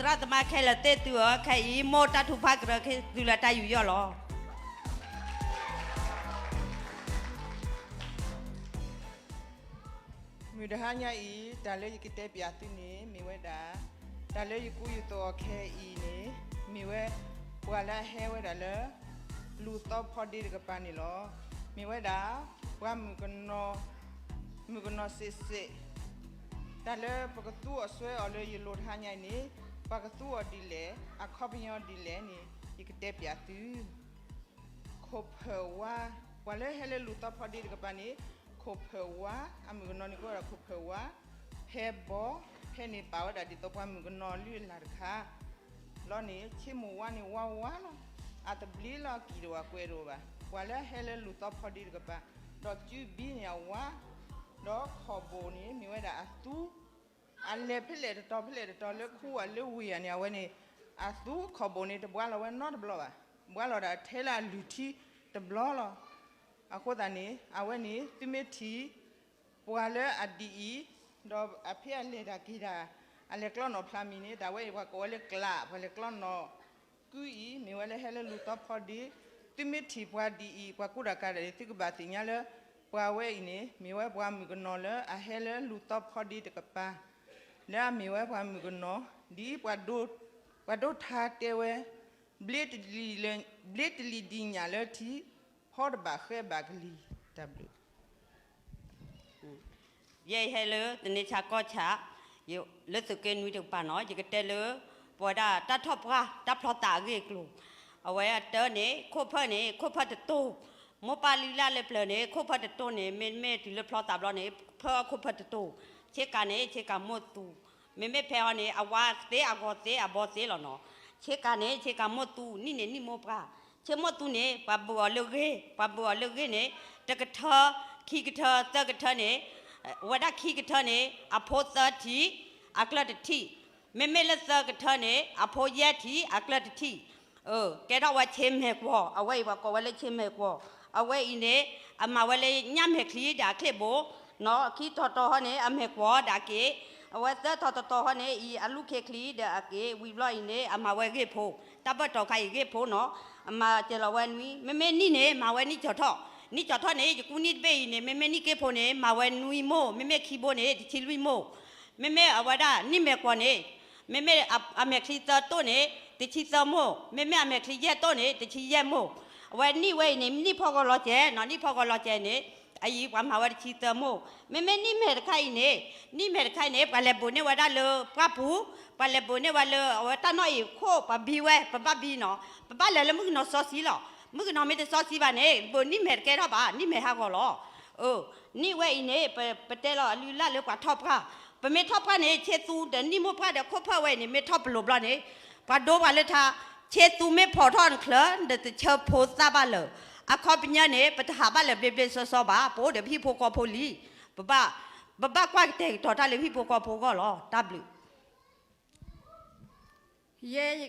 သရၣ်သမါခဲလၢာ်သ့ၣ်သုဧၢ, ခဲအံၤ မိၢ်တၢ်ထုကဖၣ်ကရၢကရိသုလၢတၢ်ယူးယီၣ်လီၤ. မုၢ်တဟါညါအံၤ တၢ်လၢယကတဲပၠးသုန့ၣ် မ့ၢ်ဝဲဒၣ် တၢ်လၢယကူယသိးအီၤခဲအံၤန့ၣ် မ့ၢ်ဝဲ ပှၤလၢအဟဲဝဲဒၣ်လၢ လူၤသီဖီဒ့တကပၤန့ၣ်လီၤ. မ့ၢ်ဝဲဒၣ် ပှၤမုၣ်ကနီၤ မုၣ်ကနီၤစ့းစ့း တၢ်လၢပကသူအီၤစွဲအီၤလၢယလိၤတဟါညါအံၤန့ၣ် ပှၤကသူအီၤဒ်လဲၣ် အခီပညီဒ်လဲၣ်န့ၣ် ယကတဲပၠးသု ခိၣ်ဖၢၣ်ဝါ, ပှၤလၢဟဲလၢလူၤသီဖီဒ့တကပၤန့ၣ် ခိၣ်ဖၢၣ်ဝါ, အမုၣ်ကနီၤန့ၣ်ကိးဝဲဒၣ်ခိၣ်ဖၢၣ်ဝါ, ဖဲဘီ, ဖဲန့ၣ်ပာ်ဝဲဒၣ်ဒ်သိးပှၤမုၣ်ကနီၤအလုၢ်အလၢ်တခါ လီၤန့ၣ် ဆ့မိၣ်ဝါန့ၣ်ဝါဝါလီၤ. အတဘျ့လၢအကံၢ်တဝၣ်ကွဲးတအိၣ်ဘၣ်. ပှၤလၢဟဲလၢလူၤသီဖီဒ့တကပၤ, ဒီးစုဘံန့ၣ်အဝါ, ဒီးခိၣ်ဘိၣ်န့ၣ် မ့ၢ်ဝဲဒၣ်အသူ အလဲၤဖဲလဲၣ်တတီၤဖဲလဲၣ်တတီၤလၢခူအလၢဝ့ၢ်ဧါန့ၣ် အဝဲန့ၣ် အသူခိၣ်ဘိၣ်န့ၣ် တဘှါလီၤဝဲနီတဘျီဘၣ်. ဘှါလီၤဒၣ်ထဲလၢအလုၢ်ထံတဘျီလီၤ. အဃိသတးန့ၣ် အဝဲန့ၣ် သုမ့ၢ်ထံၣ် ပှၤလၢအဒ်အံၤ, ဒီးအဖဲအလဲၤတၢ်က့ၤတၢ်, အလဲၤကျီနီၣ်ဖျါမံၤန့ၣ် တၢ်ဝဲအံၤပှၤကိးဝဲလၢကျး, ပှၤလဲၤကျီနီၣ်ကုအံၤ မ့ၢ်ဝဲလၢဟဲလၢလူၤသီဖီဒ့, သုမ့ၢ်ထံၣ်ပှၤဒ်အံၤ ပှၤကူတၢ်ကၤတၢ်န့ၣ် သုကဘၣ်သ့ၣ်ညါလၢ ပှၤဝဲအံၤန့ၣ် မ့ၢ်ဝဲပှၤမုၣ်ကနီၤလၢအဟဲလၢလူၤသီဖီဒ့တကပၤ, လၢအမ့ၢ်ဝဲပှၤမုၣ်ကနီၤ, ဒ်ပှၤဒိထါတဲဝဲ, ဘျ့တလံၤဒံးညၣ်လၢထံ, ဖီတဘၣ်ဃဲဘၣ်ကလံၤ, တၢ်ဘျုး ယဲယဟဲလၢသန့ဆါကီၢ်ဆါ, လၢသုးက့နွံတကပၤနီၤ, ယကတဲလၢ ပဝဲဒၣ်တၢ်ထီၣ်ပှၢ် တၢ်ဖျီသးအဂ့ၢ်အကျိၤ, အဝဲအတၢန့ၣ် ခိၣ်ဖၢၣ်န့ၣ် ခိၣ်ဖၢၣ်တတိၢ်, မိၢ်ပၢ်လုၢ်လၢ်လၢပျၢၤန့ၣ် ခိၣ်ဖၢၣ်တတိၢ်န့ၣ် မ့မ့ၢ်တုၤလၢဖျီသးဘျီန့ၣ် ဖၢအခိၣ်ဖၢၣ်တတိၢ်, ဆ့ကၤန့ၣ် ဆ့ကၤမိၢ်သူ, မ့မ့ၢ်ဖဲအီၤန့ၣ် အဝါသ့အဂီၤသ့အဘီသ့လီၤနီၤ, ဆ့ကၤန့ၣ် ဆ့ကၤမိၢ်သူ နံၣ်န့ၣ်နံၣ်မိၢ်ပှၢ် ဆ့မိၢ်သူန့ၣ် ပှၤဘုးအီၤလၢဂ့ၢ်, ပှၤဘုးအီၤလၢဂ့ၢ်န့ၣ် တကထၢ, ခံကထၢ, သၢကထၢန့ၣ်, ဝဲဒၣ်ခံကထၢန့ၣ် အဖိသၢထံၣ်, အကျၢၢ်တထံၣ်, မ့မ့ၢ်လၢသၢကထၢန့ၣ် အဖိယဲၢ်ထံၣ်, အကျၢၢ်တထံၣ်, ကဲထီၣ်ဝဲဆ့မဲာ်ကွီၤ, အဝဲအံၤပှၤကိးဝဲလၢဆ့မဲာ်ကွီၤ, အဝဲအံၤန့ၣ် အမၤဝဲလၢညၣ်မဲာ်ချံဒီးအချ့ၣ်ဘိ, နီၢ်ခံထီၣ်တီၤဟီန့ၣ် အမဲာ်ကွီၤဒီးအက့ၢ်, အဝဲသၢထီၣ်တတီၤဟီန့ၣ် အံၤအလူၢ်ခ့ချံဒီးအက့ၢ်, ဝံၤဘျီအံၤန့ၣ် အမၤဝဲဂ့ၢ်ဖိ, တၢ်ဘၢၣ်တီၤခါအံၤဂ့ၢ်ဖိနီၤ, အမၤစၢၤလီၤဝဲနွံ, မ့မ့ၢ်နံၣ်န့ၣ် မၤဝဲနံၣ်ကၠီၤထီၣ်, နံၣ်ကၠီၤထီၣ်န့ၣ် ယကူနံၣ်တဘ့ၣ်အံၤန့ၣ် မ့မ့ၢ်နံၣ်က့ဖိန့ၣ် မၤဝဲနွံမိၢ်, မ့မ့ၢ်ခံဘိန့ၣ် တဆံလွံၢ်မိၢ်, မ့မ့ၢ်အဝဲဒၣ်နံၣ်မဲာ်ကွီၤန့ၣ် မ့မ့ၢ်အမဲာ်ချံသၢတိၢ်န့ၣ် တဆံသၢမိၢ်, မ့မ့ၢ်အမဲာ်ချံယဲၢ်တိၢ်န့ၣ် တဆံယဲၢ်မိၢ်, အဝဲနံၣ်ဝဲအံၤန့ၣ် နံၣ်ဖီဂီၤလီၤစဲးနီၤ, နံၣ်ဖီဂီၤလီၤစဲးန့ၣ် အအံၤပှၤမၤဝဲတဆံသၢမိၢ်, မ့မ့ၢ်နံၣ်မဲာ်တခါအံၤန့ၣ်, နံၣ်မဲာ်တခါအံၤန့ၣ် ပှၤလဲၤဘိးန့ၢ်ဝဲဒၣ်လၢပှၢ်ပူၤ, ပှၤလဲၤဘိးန့ၢ်ဝဲလၢအဝဲတၢ်နီၣ်အံၤခိၣ် ပှၤဘံဝဲ, ပဘၣ်ဘံနီၤ, ပဘၣ်လဲၤလၢမုၣ်ကနီၤစီဆှံလီၤ, မုၣ်ကနီၤမ့ၢ်တစီဆှံဘၣ်န့ၣ် ဘိးနံၣ်မဲာ်တကဲထီၣ်ဘၣ်, နံၣ်မဲာ်ဟးဂီၤလီၤ. နံၣ်ဝဲအံၤန့ၣ် ပတဲလီၤအလုၢ်အလၢ်လၢပှၤထီၣ်ပှၢ်, ပမ့ၢ်ထီၣ်ပှၢ်န့ၣ် ဆ့သူဒီးနံၣ်မိၢ်ပှၢ်ဒီးခိၣ်ဖၢၣ်ဝဲအံၤန့ၣ် မ့ၢ်ထီၣ်ပလိာ်ဘျီန့ၣ်, ပှၤဒိပှၤလၢထါ, ဆ့သူမ့ၢ်ဖီၣ်ထီၣ်နချၢ နတဆၢဖိသၣ်ဘၣ်လၢၤ, အခီပညီန့ၣ် ပတဟးဘၣ်လၢၤဘျ့ဘျ့ဆှီဆှီဘၣ်, ပအိၣ်ဒီးပဟံၣ်ဖိဃီဖိလံ, ပဘၣ်, ပဘၣ်ကွၢ်ကတဲာ်ကတီၤတၢ်လၢပဟံၣ်ဖိဃီဖိအဂီၢ်လီၤ. တၢ်ဘျုး ယဲ ယ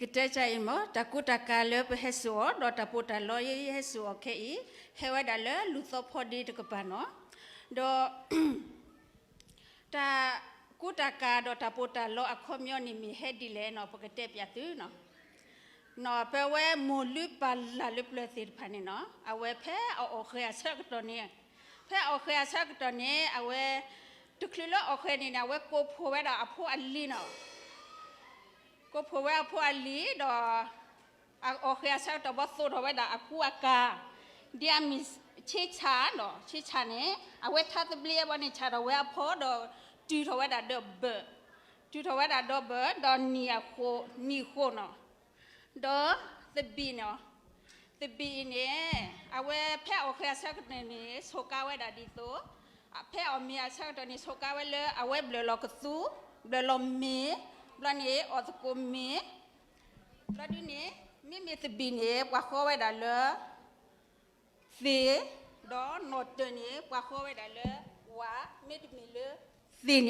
ကတဲကါအံၤမ့ၢ် တၢ်ကူတၢ်ကၤလၢပဟဲစိာ်အီၤ ဒီးတၢ်ပီးတၢ်လီယဲဟဲစိာ်အီၤခဲအံၤ ဟဲဝဲဒၣ်လၢလူၤသီဖီဒ့တကပၤနီၤ, ဒီး တၢ်ကူတၢ်ကၤဒီးတၢ်ပီးတၢ်လီအခီပညီန့ၣ်မ့ၢ်ဟဲဒ်လဲၣ်နီၤ ပကတဲပၠးသုနီၤ. နီၤဖဲဝဲမိၢ်လုၢ်ပၢ်လၢ်လၢပျၢၤသ့ၣ်တဖၣ်န့ၣ်နီၤ အဝဲဖဲအအီၣ်ဃဲၤအဆၢကတီၢ်န့ၣ်, ဖဲအအီၣ်ဃဲၤအဆၢကတီၢ်န့ၣ် အဝဲ တချုးလၢအီၣ်ဃဲၤန့ၣ်န့ၣ် အဝဲကိးဖှိၣ်ဝဲဒၣ်အဖိအလံၤနီၤ, ကိးဖှိၣ်ဝဲအဖိအလံၤဒီး အအီၣ်ဃဲၤအဆၢကတီၢ်ဘၣ်သိၣ်ထီၣ်ဝဲဒၣ်အကူအကၤ, ဒ်အမ့ၢ်ဆ့ဆၣ်နီၤ, ဆ့ဆၣ်န့ၣ် အဝဲထါသဘျ့ဘၣ်န့ၣ် ဆၣ်ထီၣ်ဝဲအဖီဒီး တုၤထီၣ်ဝဲဒၣ်ဒီးဘၢၣ်, တုၤထီၣ်ဝဲဒၣ်ဒီးဘၢၣ် ဒီးနံၣ်အဃိ, နံၣ်ဃိနီၤ, ဒီးသဘံၣ်နီၤ, သဘံၣ်အံၤန့ၣ် အဝဲဖဲအီၣ်ဃဲၤအဆၢကတီၢ်န့ၣ် ဆိးကါဝဲဒၣ်ဒ်သိး, ဖဲအီၣ်မ့ၤအဆၢကတီၢ်န့ၣ် ဆိးကါဝဲလၢအဝဲဘျၢၣ်လီၤကသူ, ဘျၢၣ်လီၤမ့ၤ, ဘျီန့ၣ် အီၣ်သကိးမ့ၤ, ဘျီဒုန့ၣ် မ့မ့ၢ်သဘံၣ်န့ၣ် ပှၤဃီဝဲဒၣ်လၢ သ့ၣ်, ဒီးနီၣ်တၢၢ်န့ၣ် ပှၤဃီဝဲဒၣ်လၢဝၤ မ့တမ့ၢ်လၢသ့ၣ်န့ၣ်လီၤ. ဒီး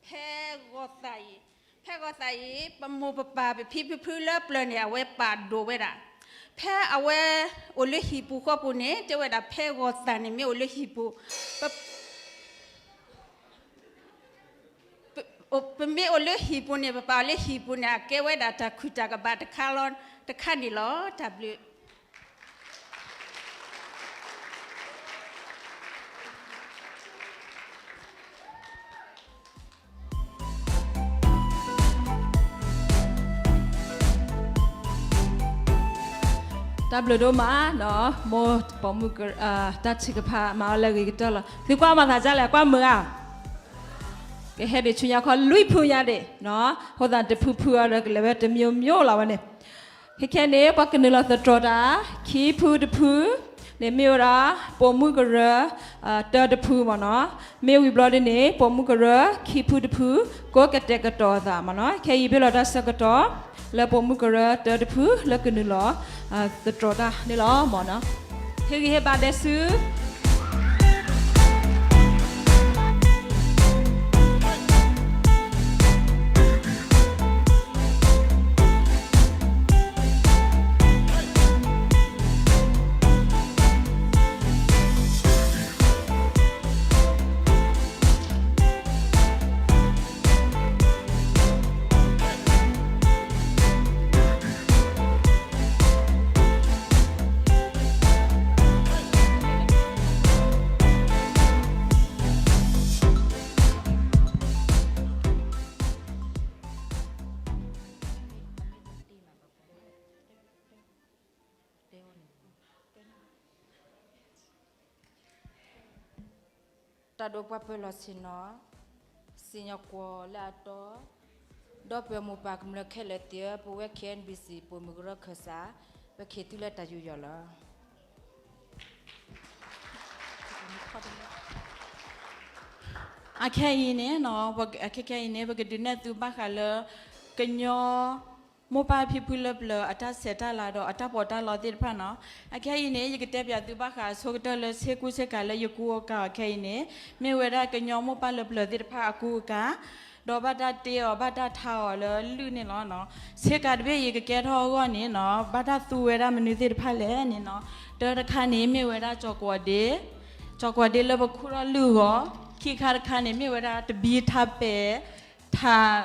ဖဲဂီၤသးအံၤ, ဖဲဂီၤသးအံၤ ပမိၢ်ပပၢ်ပဖံပဖုလၢပျၢၤန့ၣ် အဝဲပာ်ဒိၣ်ဝဲဒၣ်, ဖဲအဝဲအိၣ်လၢဟံၣ်ပူၤဃီပူၤန့ၣ် တဲဝဲဒၣ်ဖဲဂီၤသးန့ၣ်မ့ၢ်အိၣ်လၢဟံၣ်ပူၤ, ပ ပမ့ၢ်အိၣ်လၢဟံၣ်ပူၤန့ၣ် ပပာ်အီၤလၢဟံၣ်ပူၤန့ၣ် အကဲဝဲဒၣ်တၢ်ခုၣ်တၢ်ကဘၣ်တခါလီၤ, တခါန့ၣ်လီၤ. တၢ်ဘျုး တၢ်ဘျုးဒိၣ်မးနီၤ, မိၢ်ပိာ်မုၣ်ကရၢ, တၢ်ထုကဖၣ်မၤအီၤလၢအဂ့ၤကတၢၢ်လီၤ. သုကွၢ်မၤသးဒ်လဲၣ်, ကွၢ်မုာ်ဧါ. ကဟဲဒံးဆူညါခီလွံၢ်ဖုညါဒံးနီၤ, အဃိသတးတဖုဖုအံၤဒီးကလဲၤဝဲတမျိုးမျိုးလီၤဝဲန့ၣ်. ခဲခဲန့ၣ် ပှၤကနုာ်လီၤသတြီၤတၢ် ခံဖုတဖုန့ၣ်မ့ၢ်ဝဲဒၣ် ပိာ်မုၣ်ကရၢ တၢတဖုမ့ၢ်နီၤ, မ့ၢ်ဝံၤဘျီဒ်န့ၣ် ပိာ်မုၣ်ကရၢခံဖုတဖု ကိးကတဲာ်ကတီၤအသးမ့ၢ်နီၤ. ခဲအံၤပ့ၤလီၤတၢ်ဆၢကတီၢ် လၢပိာ်မုၣ်ကရၢတၢတဖုလၢကနုာ်လီၤ သတြီၤတၢ်န့ၣ်လီၤမ့ၢ်နီၤ. ဟ့ၣ်ဂံၢ်ဟ့ၣ်ဘါဒဲးဆူ တၢ်ဒိပှၤပၢၤလီၢ်ဆ့ၣ်နီၤ, စံၣ်ညီၣ်ကွီၢ်လၢအတီ, ဒီပုၢ်ဝဲၢ်မိၢ်ပၢ်ကမျၢၢ်ခဲလၢာ်သ့ၣ်ဧၢ, ပဝဲ K N B C ပိာ်မုၣ်ကရၢခၢၣ်စး ပဟ့ၣ်သုလၢတၢ်ယူးယီၣ်လီၤ. အခဲအံၤန့ၣ်, ခဲခဲအံၤန့ၣ် ပကဒုးနဲၣ်သုဘၣ်ဃးလၢ ကညီ မိၢ်ပၢ်ဖံဖုလၢပျၢၤအတၢ်ဆဲးတၢ်လၤဒီးအတၢ်ပီးတၢ်လီသ့ၣ်တဖၣ်နီၤ. အခဲအံၤန့ၣ် ယကတဲပၠးသုဘၣ်ဃးအဆိကတၢၢ်လၢဆ့ကူဆ့ကၤလၢယကူအီၣ်ကၤအီၤခဲအံၤန့ၣ် မ့ၢ်ဝဲဒၣ်ကညီမိၢ်ပၢ်လၢပျၢၤသ့ၣ်တဖၣ်အကူအကၤ, ဒီးဘၣ်တၢ်တ့အီၤ ဘၣ်တၢ်ထါအီၤလၢလုၢ်န့ၣ်လီၤ. ဆ့ကၤတဘ့ၣ်အံၤကကဲထီၣ်အဂီၢ်န့ၣ်နီၤ ဘၣ်တၢ်သူဝဲဒၣ်မနုၤသ့ၣ်တဖၣ်လဲၣ်န့ၣ်နီၤ. တၢတခါန့ၣ်မ့ၢ်ဝဲဒၣ်ကၠီၤကွီၢ်ဒ့, ကၠီၤကွီၢ်ဒ့လၢပခူၣ်ထီၣ်လုၢ်အဂီၢ်, ခံခါတခါန့ၣ်မ့ၢ်ဝဲဒၣ်တဘံထါပဲာ် ထး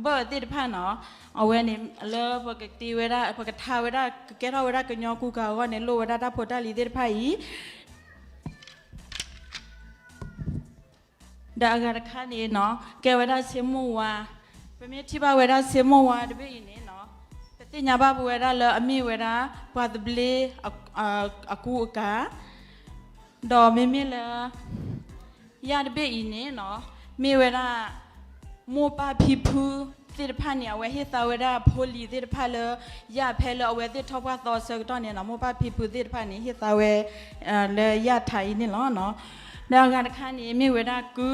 ဘၢၣ်သ့ၣ်တဖၣ်နီၤ. အဝဲန့ၣ်လၢပကတ့ဝဲဒၣ် ပကထါဝဲဒၣ် ကကဲထီၣ်ဝဲဒၣ်ကညီကူကၤအဂီၢ်န့ၣ် လိၣ်ဝဲဒၣ်တၢ်ဖိတၢ်လံၤသ့ၣ်တဖၣ်အံၤ ဒီးအဂၤတခါန့ၣ်နီၤ ကဲဝဲဒၣ်ဆ့မိၢ်ဝါ, ပမ့ၢ်ထံၣ်ဘၣ်ဝဲဒၣ်ဆ့မိၢ်ဝါတဘ့ၣ်အံၤန့ၣ်နီၤ ပသ့ၣ်ညါဘၣ်ပဝဲဒၣ်လၢအမ့ၢ်ဝဲဒၣ် ပှၤသဘျ့ အကူအကၤ, ဒီးမ့မ့ၢ်လၢ ယၣ်တဘ့ၣ်အံၤန့ၣ်နီၤ မ့ၢ်ဝဲဒၣ် မိၢ်ပၢ်ဖံဖုသ့ၣ်တဖၣ်န့ၣ် အဝဲဟ့ၣ်သါဝဲဒၣ်ဖိလံၤသ့ၣ်တဖၣ်လၢ ယၣ်ဖဲလၢအဝဲသ့ၣ်ထီၣ်ပှၢ်သီအဆၢကတီၢ်န့ၣ်နီၤ မိၢ်ပၢ်ဖံဖုသ့ၣ်တဖၣ်န့ၣ် ဟ့ၣ်သါဝဲ လၢယၣ်ထးအံၤန့ၣ်လီၤ. ဒီးအဂၤတခါန့ၣ် မ့ၢ်ဝဲဒၣ်ကု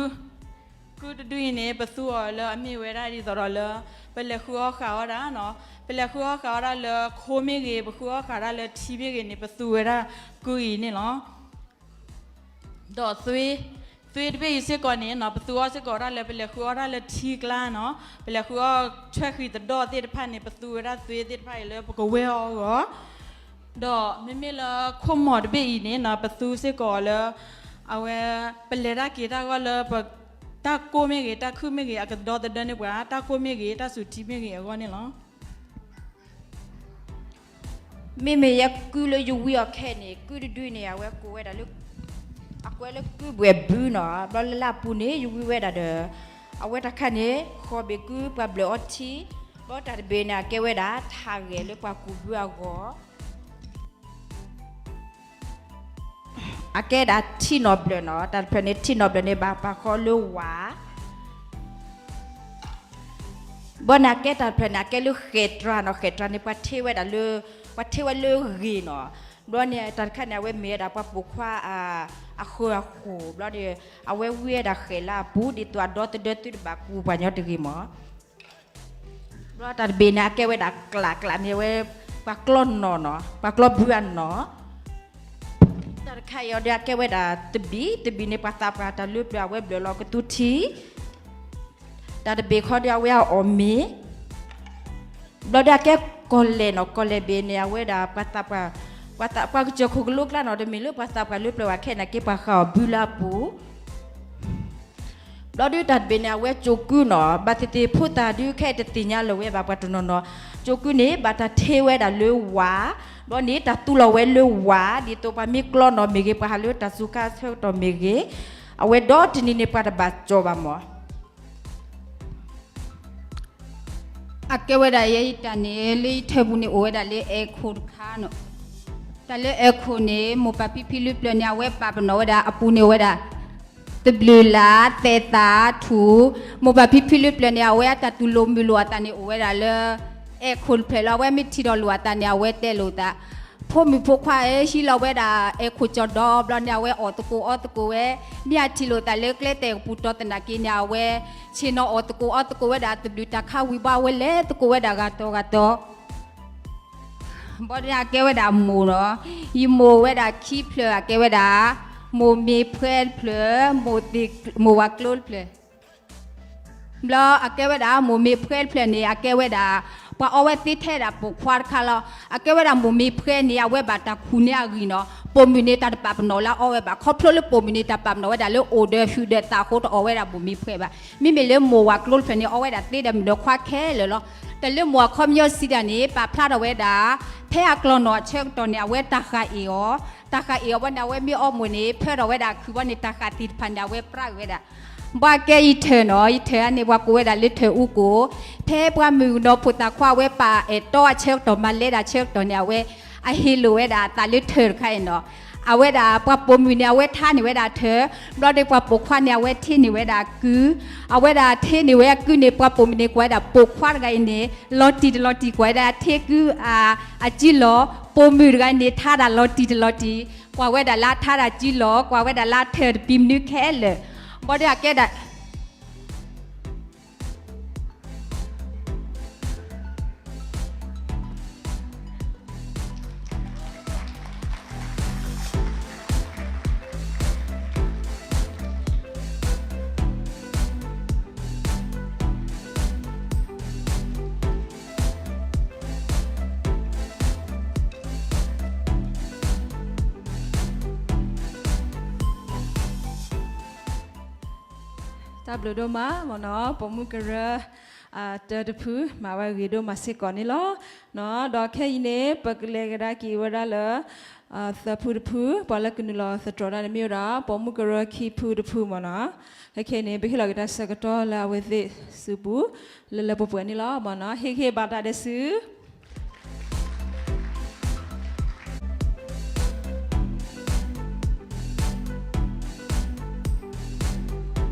ကုတဒုအံၤန့ၣ် ပသူအီၤလၢအမ့ၢ်ဝဲဒၣ်ဒ်သိးဒီးလၢ ပလဲၤဃုအီၣ်ဃာ်အီၣ်ဒၣ်နီၤ, ပလဲၤဃုအီၣ်ဃာ်အီၣ်ဒၣ်လၢခိမ့ၢ်ဂ့ၤ ပဃုအီၣ်ဃာ်ဒၣ်လၢထံမ့ၢ်ဂ့ၤန့ၣ် ပသူဝဲဒၣ်ကုအံၤန့ၣ်လီၤ. ဒီးသွ့, သွ့တဘ့ၣ်အံၤစ့ၢ်ကီးန့ၣ်နီၤ ပသူအီၣ်စ့ၢ်ကီးဒၣ်လၢ ပလဲၤဃုအီၣ်ဒၣ်လၢထံကျါနီၤ, ပလဲၤဃုအီၣ်ဆွဲဃံၤသဒီၣ်သ့ၣ်တဖၣ်န့ၣ် ပသူဝဲဒၣ်သွ့သ့ၣ်တဖၣ်အံၤလၢပကဝဲအီၣ်အဂီၢ်, ဒီးမ့မ့ၢ်လၢခိၣ်မီၤတဘ့ၣ်အံၤန့ၣ်နီၤ ပသူစ့ၢ်ကီးလၢ အဝဲ ပလဲၤတၢ်က့ၤတၢ်ဂီၢ်လၢ တၢ်ကိၢ်မ့ၢ်ဂ့ၤ တၢ်ခုၣ်မ့ၢ်ဂ့ၤ အကဒီသဒၢန့ၢ်ပှၤ တၢ်ကိၢ်မ့ၢ်ဂ့ၤ တၢ်စူၤထံမ့ၢ်ဂ့ၤအဂီၢ်န့ၣ်လီၤ. မ့မ့ၢ်ယဲကုလၢယဝံအီၤခဲအံၤန့ၣ် ကုတဒုန့ၣ် အဝဲကိးဝဲဒၣ်လၢ အကွဲးလၢကုဘှဲးဘုနီၤ, ဘျီလၢလၢအပူၤန့ၣ် ယဝံဝဲဒၣ်ဒီး အဝဲတၢ်ခါန့ၣ် ဃီဘ့ၣ်ကုပှၤဘျၢၣ်အီထံ, ဘျီတၢ်တဘ့ၣ်န့ၣ် အကဲဝဲဒၣ်ထးဂဲၤလၢပှၤကူးဘုအဂီၢ် အကဲဒၣ်ထံနီၣ်ဘျၢၣ်နီၤ, တၢ်တဖျၢၣ်န့ၣ် ထံနီၣ်ဘျၢၣ်န့ၣ် ဘၣ်ပာ်ဃီလၢဝၣ်, ဘီန့ၣ် အကဲတၢ်တဖျၢၣ်န့ၣ် အကဲလၢဃဲၣ်တြါနီၤ, ဃဲၣ်တြါန့ၣ် ပှၤထ့ဝဲဒၣ်လၢ ပှၤထ့ဝဲလၢဂ့ၤနီၤ, ဘျီန့ၣ် တၢ်တခါန့ၣ် အဝဲမ့ၢ်ဝဲဒၣ်ပှၤပိာ်ခွါ အဃၢၤအဃိၣ်, ဘျီန့ၣ် အဝဲဝံဝဲဒၣ်ဃဲၣ်လၢအပူၤ ဒ်သိးအဒီသဒၢသုတဘၣ်ကူပှၤညီတဂ့ၤမး ဘျီတၢ်တဘ့ၣ်န့ၣ် အကဲဝဲဒၣ်ကျးကျးန့ၣ် အဝဲ ပှၤကျီနီၣ်နီၤ, ပှၤကျီဘုအနီၣ်, တၢ်တခါအံၤအီၤဒီး အကဲဝဲဒၣ်တဘံၣ်, တဘံၣ်န့ၣ် ပှၤသးပှၢ်တၢ်လၢပျၢၤ အဝဲဘျၢၣ်လီၤကသူထံ, တၢ်တဘ့ၣ်ခီဒီး အဝဲအီၣ်မ့ၤ, ဘျီဒီးအကဲကီၢ်လဲၢ်နီၤ, ကီၢ်လဲၢ်ဘ့ၣ်န့ၣ် အဝဲဒၣ်ပှၤသးပှၢ်, ပှၤသးပှၢ်ကစၢၢ်ခိၣ်ကလိကျါနီၤ, တမ့ၢ်လၢပှၤသးပှၢ်လၢပျၢၤဘၣ်ခဲန့ၣ် ကဲပှၤဃၢ်အီၤဘုလၢအပူၤ ဘျီဒုးတၢ်တဘ့ၣ်န့ၣ် အဝဲကၠိၤကုၢ်နီၤ, ဘၣ်သ့ၣ်သ့ၣ်ဖိသၣ်ဒုးခဲအံၤတသ့ၣ်ညါလၢၤဝဲဘၣ်ပှၤတနီၤနီၤ, ကၠိၤကုၢ်န့ၣ် ဘၣ်တၢ်ထ့ဝဲဒၣ်လၢဝၤ, ဘျီန့ၣ် တၢ်သူလီၤဝဲလၢဝၤ, ဒ်သိးပှၤမ့ၢ်ကျီနီၤမ့ၢ်ဂ့ၤ, ပှၤဟးလၢတၢ်စူၤခါဆၢကတီၢ်မ့ၢ်ဂ့ၤ, အဝဲဒီတနံၤန့ၣ် ပှၤတဘၣ်ကၠီၤဘၣ်မၢ်. အကဲဝဲဒၣ်ယဲယတၢ်န့ၣ် လၢယထၢၣ်ပူၤန့ၣ် အိၣ်ဝဲဒၣ်လၢအဲၣ်ခိၣ်တခါနီၤ. တၢ်လၢအဲၣ်ခိၣ်န့ၣ် မိၢ်ပၢ်ဖံဖုလၢပျၢၤန့ၣ် အဝဲပာ်ပနီၣ်ဝဲဒၣ် အပူၤန့ၣ်အိၣ်ဝဲဒၣ် သဘျုးလး သဲးသး ထူၣ်, မိၢ်ပၢ်ဖံဖုလၢပျၢၤန့ၣ် အဝဲအတၢ်တူၢ်လိာ်မုာ်လိာ်အသးန့ၣ် အိၣ်ဝဲဒၣ်လၢ အဲၣ်ခိၣ်တဖျၢၣ်လီၤ. အဝဲမ့ၢ်ထံၣ်ထီၣ်လိာ်အသးန့ၣ် အဝဲတဲလိာ်သး, ဖိမုၣ်ဖိခွါဧၢ, ဟံးလီၤဝဲဒၣ် အဲၣ်ခိၣ်ကၠီၤဒီး ဘျီန့ၣ် အဝဲအီၣ်သကိးအီသကိးဝဲ, မ့ၢ်အထံၣ်လိာ်သးလၢကျဲတဲာ်ကပူၤတီၢ်သနာ်က့န့ၣ် အဝဲ ဆ့ၣ်နီၤအီၣ်သကိးအီသကိးဝဲဒၣ် သဘျုးတၢ်ခးဝံၤဘၣ်ဝဲလဲၤသကိးဝဲဒၣ်ဂၤတီၤဂၤတီၤ ဘၣ်ဒီးန့ၣ် အကဲဝဲဒၣ်မိၢ်နီၤ, ယမိၢ်ဝဲဒၣ်ခံဖျၢၣ် အကဲဝဲဒၣ် မိၢ်မ့ၢ်ဖှဲတဖျၢၣ်, မိၢ်ဝၤကျိတဖျၢၣ်, ဘျီအကဲဝဲဒၣ် မိၢ်မ့ၢ်ဖှဲတဖျၢၣ်န့ၣ် အကဲဝဲဒၣ် ပှၤအီဝဲသ့ထဲဒၣ်ပိာ်ခွါတခါလီၤ. အကဲဝဲဒၣ်မိၢ်မ့ၢ်ဖှဲန့ၣ် အဝဲဘၣ်တၢ်ခူၣ်န့ၢ်အဂံၢ်နီၤ, ပိာ်မုၣ်န့ၣ် တၢ်တပာ်ပနီၣ်လၢအီဝဲဘၣ်, ခီဖျိလၢပိာ်မုၣ်န့ၣ် တၢ်ပာ်ပနီၣ်ဝဲဒၣ်လၢအိၣ်ဒီးဟုၣ်ဒီးသးအဃိ တအီဝဲဒၣ်မိၢ်မ့ၢ်ဖှဲဘၣ်. မ့မ့ၢ်လၢမိၢ်ဝၤကျိတဖျၢၣ်န့ၣ် အီဝဲဒၣ်သ့ဒီးမုၣ်ဒီးခွါခဲလၢာ်လီၤ. တၢ်လၢမိၢ်အခီပညီစံးတၢ်န့ၣ် ပာ်ဖျါထီၣ်ဝဲဒၣ် ဖဲအကျီၢ်နီၢ်အဆၢကတီၢ်န့ၣ် အဝဲတၢ်ဃၣ်အ့ၣ်အီၤ, တၢ်ဃၣ်အ့ၣ်အီၤဘၣ်န့ၣ် အဝဲမ့ၢ်အီမိၢ်န့ၣ် ဖၢထီၣ်ဝဲဒၣ်ခုၣ်ဘၣ်န့ၣ် တၢ်ဃၣ်သ့ၣ်တဖၣ်န့ၣ် အဝဲပြးက့ၤဝဲဒၣ် ဘၣ်ကဲယထၢၣ်နီၤ, ယထၢၣ်န့ၣ် ပှၤကိးဝဲဒၣ်လၢထၢၣ်အူကိၣ်, ဖဲပှၤမုၣ်ကနီၤဖိသၣ်ခွါ အဝဲပာ်အဲၣ်တီအဆၢကတီၢ် မၤလဲၤဒၣ်ဆၢကတီၢ်န့ၣ် အဝဲ အဟ့ၣ်လိာ်ဝဲဒၣ်အသးလၢထၢၣ်တခါအံၤနီၤ. အဝဲဒၣ်ပှၤပိာ်မုၣ်န့ၣ် အဝဲထါန့ၢ်ဝဲဒၣ်ထၢၣ်, ဘျီဒီးပှၤပိာ်ခွါန့ၣ် အဝဲထ့န့ၢ်ဝဲဒၣ်ကုၢ်, အဝဲဒၣ်ထ့န့ၢ်ဝဲအကုၢ်န့ၣ် ပှၤပိာ်မုၣ်န့ၣ် ကွၢ်ဝဲဒၣ်ပိာ်ခွါတဂၤအံၤန့ၣ် လီၤတံၢ်တလီၤတံၢ် ကွၢ်ဝဲဒၣ်ထ့ကုၢ်အ အစုလီၢ်, ပိာ်မုၣ်တဂၤအံၤန့ၣ် ထါဒၣ်လီၤတံၢ်တလီၤတံၢ် ကွၢ်ဝဲဒၣ်လၢထါဒၣ်စုလီၢ်, ကွၢ်ဝဲဒၣ်လၢထၢၣ်တပံၤမနုၤခဲလၢာ်, ဘၣ်ဒီးအကဲဒၣ် တၢ်ဘျုးဒိၣ်မးမ့ၢ်နီၤ, ပိာ်မုၣ်ကရၢ တၢတဖု မၤဝဲဂ့ၤဒိၣ်မးစ့ၢ်ကီးန့ၣ်လီၤ. ဒီးခဲအံၤန့ၣ် ပကလဲၤကဒါက့ၤဝဲဒၣ်လၢ သၢဖုတဖု, ပှၤလၢကနုာ်လီၤသတြီၤတၢ်န့ၣ်မ့ၢ်ဝဲဒၣ် ပိာ်မုၣ်ကရၢခံဖုတဖုမ့ၢ်နီၤ. ခဲခဲအံၤန့ၣ် ပဟ့ၣ်လီၤက့ၤတၢ်ဆၢကတီၢ်လၢအဝဲသ့ၣ်စုပူၤ လၢလၢပှဲၤပှဲၤန့ၣ်လီၤမ့ၢ်နီၤ. ဟ့ၣ်ဂံၢ်ဘါတၢ်ဒီးစု တၢ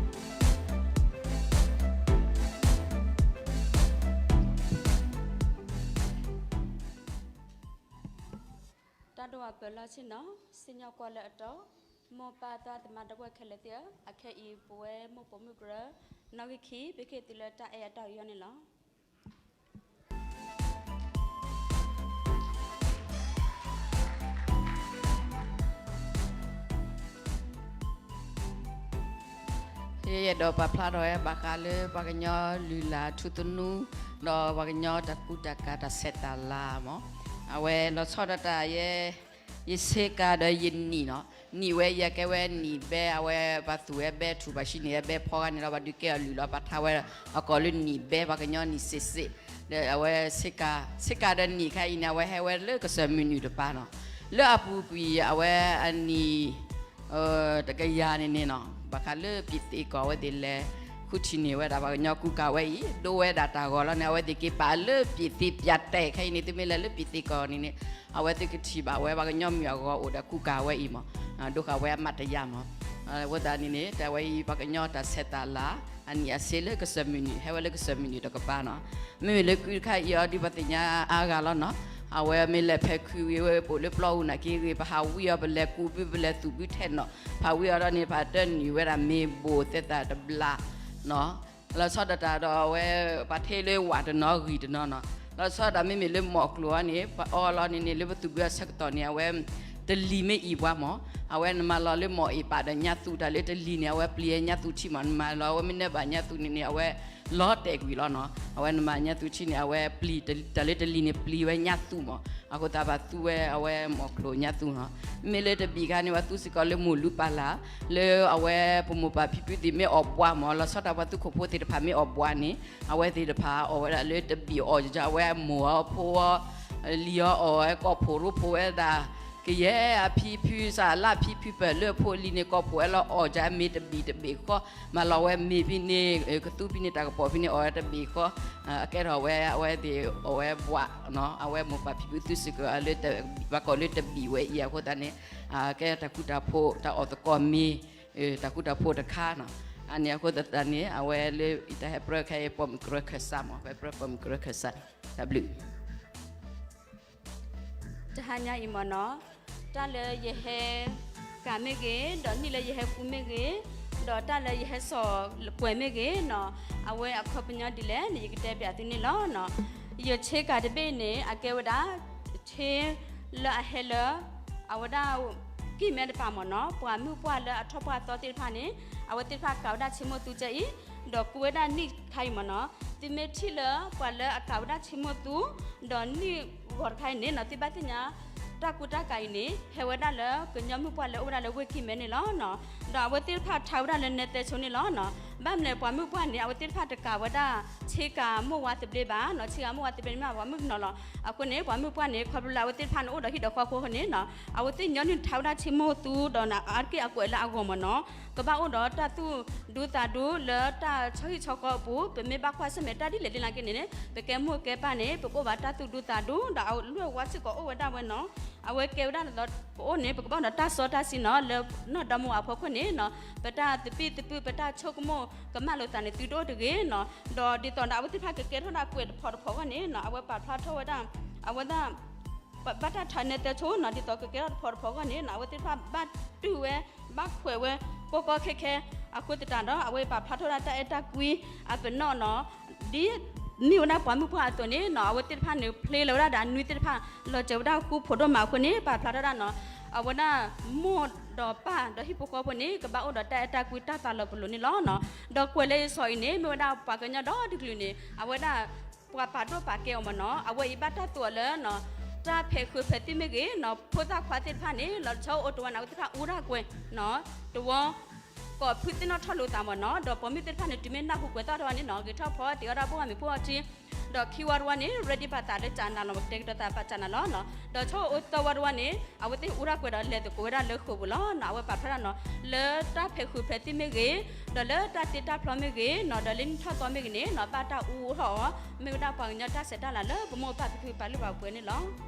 ်ဒိၣ်အပၢၤလီၢ်ဆ့ၣ်နီၤ, စံၣ်ညီၣ်ကွီၢ်လၢအတီ, မိၢ်ပၢ်သရၣ်သမါဒီပုၢ်ဝဲၢ်ခဲလၢာ်သ့ၣ်ဧၢ, အခဲအံၤပဝဲမိၢ်ပိာ်မုၣ်ကရၢ နီၣ်ဂံၢ်ခံ ပဟ့ၣ်သုလၢတၢ်အဲၣ်အတၢ်အီယီန့ၣ်လီၤ. ယအဲၣ်ဒိးပာ်ဖျါထီၣ်ဝဲဘၣ်ဃးလၢပှၤကညီလုၢ်လၢ်ထူသနူ, ဒီးပှၤကညီတၢ်ကူတၢ်ကၤတၢ်ဆဲးတၢ်လၤမ့ၢ်, အဝဲလီၤဆီဒၣ်တၢ်ယဲ ယဆ့ကၤဒီးယနံၣ်နီၤ, နံၣ်ဝဲယကဲဝဲနံၣ်ဘဲ, အဝဲပှၤသူၣ်ဝဲဘဲထူၣ် ပှၤဟံးန့ၢ်ဝဲဘဲဖီဂၤန့ၣ်ဒီး ပှၤဒုးကဲအီၤလုၢ်လီၤ ပှၤထါဝဲအကိာ်လၢနံၣ်ဘဲ ပှၤကညီနံၣ်စ့းစ့း, ဒီးအဝဲဆ့ကၤ, ဆ့ကၤဒီးနံၣ်ခါအံၤန့ၣ် အဝဲဟဲဝဲလၢကစၢၢ်မုၢ်နုာ်တပၤနီၤ, လၢအပူၤကွံာ်အဝဲအနံၣ် တကယၤန့ၣ်န့ၣ်နီၤ, ဘၣ်ဃးလၢပျံၤသ့ၣ်ကီး အဝဲသ့ၣ်လဲၤဃုထံၣ်န့ၢ်ဝဲဒၣ် ပှၤကညီကူကၤဝဲအံၤ ဒိဝဲဒၣ်တၢ်ဂီၤလီၤန့ၣ်, အဝဲသ့ၣ်က့ၤပာ်လၢပျံၤသ့ၣ်ပျးတဲာ်ခဲအံၤန့ၣ် သုမ့ၢ်လဲၤလၢပျံၤသ့ၣ်ကီးန့ၣ်န့ၣ် အဝဲသ့ၣ်ကထံၣ်ဘၣ်ဝဲ ပှၤကညီမုၢ်အဂီၤအိၣ်ဒီးကူကၤဝဲအံၤမ့ၢ်, ဒိဃာ်ဝဲအမၤတယၢ်မ့ၢ်, အဃိသတးန့ၣ်န့ၣ် တၢ်ဝဲအံၤ ပှၤကညီတၢ်ဆဲးတၢ်လၤ အနံၣ်အစ့လၢကစၢၢ်မုၢ်နုာ် ဟဲဝဲလၢကစၢၢ်မုၢ်နုာ်တကပၤနီၤ, မ့မ့ၢ်လၢကုတခါအံၤအီၤ ဒ်ပှၤသ့ၣ်ညါအါဂၤလီၤနီၤ, အဝဲမ့ၢ်လဲၤဖဲးခုးဂ့ၤ ဝဲပိာ်လၢပျီအူနာ်က့ဂ့ၤ ပဟးဝံအီၤ ပလဲၤကူးဘု ပလဲၤသူၣ်ဘုထဲနီၤ, ဖးဝံအီၤဒီးန့ၣ် ပှၤတနုာ်ဝဲဒၣ်မ့ၢ်ဘိၣ်သဲသးတဘျါနီၤ, လီၤဆီဒၣ်တၢ်ဒီးအဝဲ ပှၤထဲလၢဝးတနီၤဂံၢ်တနီၤနီၤ, လီၤဆီဒၣ်တၢ်မ့မ့ၢ်လၢမိၢ်ကျိၤအံၤန့ၣ် ပအီလီၤန့ၣ်န့ၣ် လၢပသူၣ်ဘုအဆၢကတီၢ်န့ၣ် အဝဲ တလံၤမ့ၢ်အံၤပှၤမ့ၢ်, အဝဲနမၤလီၤလၢမိၢ်အ့ၣ်ပာ်ဒီးညါသူၣ် တၢ်လၢတလံၤန့ၣ် အဝဲပျံၤညါသူၣ်ထံမ့ၢ် နမၤလီၤ အဝဲမ့ၢ်နၢဘၣ်ညါသူၣ်န့ၣ်န့ၣ် အဝဲ လီၤတဲာ်ကွံာ်လီၤနီၤ. အဝဲနမၤညၣ်သူဆံန့ၣ် အဝဲပျံၤ တၢ်လၢတလံၤန့ၣ် ပျံၤဝဲညၣ်သူမး, အဃိသတးပှၤသူဝဲအဝဲမိၢ်ကျိၤညၣ်သူနီၤ. မ့မ့ၢ်လၢတဘံၣ်ခါန့ၣ် ပှၤသူစ့ၢ်ကီးလၢမိၢ်လူပၢ်လၢ်, လၢအဝဲပမိၢ်ပၢ်ဖံဖုသ့ၣ်မ့ၢ်အီၣ်ဘှါမး, လီၤဆီဒၣ်တၢ်ပှၤသူခိၣ်ဖိသ့ၣ်တဖၣ်မ့ၢ်အီၣ်ဘှါန့ၣ် အဝဲသ့ၣ်တဖၣ်အီၣ်ဝဲဒၣ်လၢတဘံၣ်အီၣ် အဝဲမိၢ်အီၤဖိအီၤ လံၤအီၤအီၣ်ဝဲ ကိးဖှိၣ်ရိဖှိၣ်ဝဲဒၣ် ကယဲၢ်အဖံဖု စးလၢဖံဖုပၢၢ်လၢဖိလံၤန့ၣ် ကိးဖှိၣ်ဝဲလီၤအီၣ်ကမ့ၤတဘံၣ်တဘ့ၣ်ဃီ, မၤလီၤဝဲမ့ၤဖဲန့ၣ် ကသူဖဲန့ၣ် တၢ်ကပီၤဖဲန့ၣ် အီၣ်ဝဲတဘ့ၣ်ဃီ, အကဲထီၣ်ဝဲ အဝဲသ့ၣ်အီၣ်ဝဲဘှါနီၤ. အဝဲမိၢ်ပၢ်ဖံဖုသူစ့ၢ်ကီးလၢ ဘၣ်ကိးလၢတဘံၣ်ဝဲအံၤအဃိသတးန့ၣ် ကဲတၢ်ဃူတၢ်ဖိး တၢ်အီၣ်သကိးမ့ၤ တၢ်ဃူတၢ်ဖိးတခါနီၤ. အန့ၣ်အဃိသတးန့ၣ် အဝဲလၢတၢ်ဟဲပြၢခဲအံၤ ပိာ်မုၣ်ကရၢခၢၣ်စးမး, ပပြၢပိာ်မုၣ်ကရၢခၢၣ်စး တၢ်ဘျုး တဟါညါအံၤမ့ၢ်နီၤ, တၢ်လၢယဟဲကၤမ့ၢ်ဂ့ၤ, ဒီးနံၣ်လၢယဟဲကူမ့ၢ်ဂ့ၤ, ဒီးတၢ်လၢယဟဲစိာ်ကွဲၤမ့ၢ်ဂ့ၤနီၤ, အဝဲအခီပညီဒ်လဲၣ်န့ၣ် ယကတဲပၠးသုန့ၣ်လီၤနီၤ. ယဆ့ကၤတဘ့ၣ်န့ၣ် အကဲဝဲဒၣ် ဆ့လၢအဟဲလၢ အဝဲဒၣ် ကံၢ်မဲတပၤမ့ၢ်နီၤ, ပှၤမုၢ်ပှၢ်လၢအထီၣ်ပှၢ်သီသ့ၣ်တဖၣ်န့ၣ် အဝဲသ့ၣ်တဖၣ်ကၤဝဲဒၣ်ဆ့မိၢ်သူကဲအံၤ, ဒီးကူဝဲဒၣ်နံၣ်ခါအံၤမ့ၢ်နီၤ. သုမ့ၢ်ထံၣ်လၢပှၤလၢအကၤဝဲဒၣ်ဆ့မိၢ်သူ ဒီးနံၣ်ဂီၤတခါအံၤန့ၣ်နီၤ, သုဘၣ်သ့ၣ်ညါ တၢ်ကူတၢ်ကၤအံၤန့ၣ် ဟဲဝဲဒၣ်လၢကညီမုၢ်ပှၢ်လၢအိၣ်ဝဲဒၣ်လၢဝ့ၢ်ကံၢ်မဲန့ၣ်လီၤနီၤ. ဒီးအဝဲသ့ၣ်တဖၣ်ထါဝဲဒၣ်လၢနဲသဲဆိန့ၣ်လီၤနီၤ. ဘၣ်မနုၤလဲၣ် ပှၤမုၢ်ပှၢ်န့ၣ် အဝဲသ့ၣ်တဖၣ်တကၤဝဲဒၣ် ဆ့ကၤမိၢ်ဝါသဘျ့ဘၣ်နီၤ, ဆ့ကၤမိၢ်ဝါသဘျ့န့ၣ်မ့ၢ်ပှၤမုၣ်ကနီၤလီၤ. အဃိန့ၣ် ပှၤမုၢ်ပှၢ်န့ၣ် ခီဖျိလၢအဝဲသ့ၣ်တဖၣ်န့ၣ်အိၣ်ဒီးဟံၣ်ဒီးဃီအဃိန့ၣ်နီၤ, အဝဲသ့ၣ်ညီနုၢ်ထါဝဲဒၣ်ဆ့မိၢ်သူ ဒီးအါတက့ၢ်အကွဲးလၢအဂီၢ်မ့ၢ်နီၤ, ကဘၣ်အိၣ်ဒီးတၢ်သူၣ်ဒူသးဒူလၢတၢ်ဆီဟံၣ်ဆီဃီအပူၤ, ပမ့ၢ်ဘၣ်ကွၢ်ဆၢၣ်မဲာ်တၢ်ဒ်လဲၣ်ဒ်လဲၣ်က့န့ၣ်န့ၣ် ပကဲမိၢ်ကဲပၢ်န့ၣ် ပကအိၣ်ဘၣ်တၢ်သူၣ်ဒူသးဒူ ဒီးအလုၢ်အဝါစ့ၢ်ကီးအိၣ်ဝဲဒၣ်ဝဲနီၤ. အဝဲကဲဝဲဒၣ်ဒ်သိး ပအိၣ်န့ၣ် ပကဘၣ်အိၣ်ဒီးတၢ်စီတၢ်ဆှံနီၤ, လၢနီၢ်ဒီမါဝၤအဖီခိၣ်န့ၣ်နီၤ, ပတၢ်သပံၢ်သပၢ် ပတၢ်ဆိကမိၣ်ကမၣ်လိာ်သးန့ၣ် သုတအိၣ်တဂ့ၤနီၤ. ဒီးဒ်သိးဒီး အဝဲသ့ၣ်တဖၣ်ကကဲထီၣ်ဒၣ်ကွဲးတဖီတဖီအဂီၢ်န့ၣ်နီၤ, အဝဲပာ်ဖျါထီၣ်ဝဲဒၣ် အဝဲဒၣ် ဘၣ်တၢ်ထါနဲသဲဆိနီၤ, ဒ်သိးကကဲထီၣ်တဖီတဖီအဂီၢ်န့ၣ်နီၤ, အဝဲသ့ၣ်တဖၣ်ဘၣ်တူၢ်ဝဲ ဘၣ်ခွဲးဝဲ ကီကီခဲခဲ အဃိသတးဒီး အဝဲပာ်ဖျါထီၣ်ဝဲဒၣ်တၢ်အဲၣ်တၢ်ကွံအပနီၣ်နီၤ, ဒ်မ့ၢ်ဝဲဒၣ်ပှၤမုၢ်ပှၢ်အသိးန့ၣ်နီၤ, အဝဲသ့ၣ်တဖၣ်န့ၣ် ဖျ့လီၤဝဲဒၣ်ဒီးအနွံသ့ၣ်တဖၣ် လီၤစၢၤဝဲဒၣ်ဃူဖိးဒိၣ်မးအဃိန့ၣ် ပာ်ဖျါထီၣ်ဒၣ်နီၤ, အဝဲဒၣ်မိၢ်ဒီးပၢ်ဒီးဟံၣ်ဖိဃီဖိန့ၣ် ကဘၣ်အိၣ်ဒီးတၢ်အဲၣ်တၢ်ကွံတၢ်သးလီၤပလိာ်န့ၣ်လီၤနီၤ. ဒီးကွဲးလၢယစီၤအံၤန့ၣ် မ့ၢ်ဝဲဒၣ်ပှၤကညီဒီတကလုာ်န့ၣ် အဝဲဒၣ် ပှၤပာ်ဒိၣ်ပာ်ကဲအီၤမ့ၢ်နီၤ, အဝဲအံၤဘၣ်တၢ်သိၣ်အီၤလၢ တၢ်ဖဲးဃုာ်ဖဲးသံၣ်မ့ၢ်ဂ့ၤနီၤ, ဖိသၣ်ခွါသ့ၣ်တဖၣ်န့ၣ် လီၤဆီအိၣ်တဝီန့ၣ် အဝဲသ့ၣ်တဖၣ်အူတၢ်ကွဲၤ တဝီ ကိးဖုသ့ၣ်နီၣ်ထီၣ်လိာ်သးမ့ၢ်နီၤ, ဒီးပိာ်မုၣ်သ့ၣ်တဖၣ်န့ၣ် တုၤမ့ၢ်နၢ်ဟူကွဲးသီၣ်တဝီန့ၣ်နီၤ ဂဲၤထီၣ်ဖီတ့ၢ်အီၣ်ဒၣ်ဘိၣ်မံၤဖိအီထံ, ဒီးခံဝီတဝီန့ၣ် ready ဘၣ်သးလၢကၠးနၤလီၤ ပတဲကတီၤသးပာ်ကၠးနၤလီၤနီၤ, ဒီးဆီအိၣ်သီၣ်ဝီတဝီန့ၣ် အဝဲသ့ၣ်အူတၢ်ကွဲၤဒီးလဲၤသကိးဝဲဒၣ်လၢဃိာ်ပူၤလီၤနီၤ, အဝဲပာ်ဖျါထီၣ်နီၤ လၢတၢ်ဖဲးဃုာ်ဖဲးသံၣ်မ့ၢ်ဂ့ၤ, ဒီးလၢတၢ်တ့တၢ်ဖျီမ့ၢ်ဂ့ၤနီၤ, ဒီးလၢနံၣ်ထီၣ်သီမ့ၢ်ဂ့ၤန့ၣ်နီၤ ဘၣ်တၢ်အူထီၣ်အီၤ, မ့ၢ်ဝဲဒၣ်ပှၤကညီတၢ်ဆဲးတၢ်လၤလၢပမိၢ်ပၢ်ဖံဖုပာ်လုၢ်ပာ်ပှ့ၤန့ၣ်လီၤ.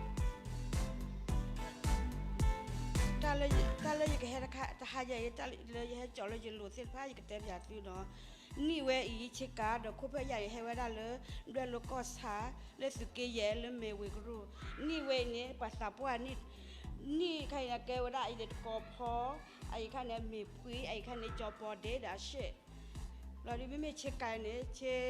တၢ်လၢ တၢ်လၢယကဟဲတခါ တဟါယၤအံၤ တၢ်လၢယဟဲကၠီၤလၢယလိၤသ့ၣ်တဖၣ် ယကတဲပၠးသုနီၤ, နံၣ်ဝဲအံၤ ဆ့ကၤဒီးခိၣ်ဖၢၣ်ယၤအံၤ ဟဲဝဲဒၣ်လၢ ဒွဲၣ်လိၤကီၢ်ဆၣ် လၢသုးက့ယဲၢ်လၢမဲၢ်ဝ့ၤကရူၢ်, နံၣ်ဝဲအံၤန့ၣ် ပှၤသးပှၢ်နံၣ်, နံၣ်ခါအံၤန့ၣ် ကဲဝဲဒၣ်အံၤန့ၣ်တကီၤဖီ, အအံၤခါန့ၣ်မ့ၢ်ဖှံ, အအံၤခါန့ၣ်ကၠီၤပီၤဒ့ဒီးအရှဲၣ် ဘျီဒ်မ့မ့ၢ်ဆ့ကၤန့ၣ် ဆ့,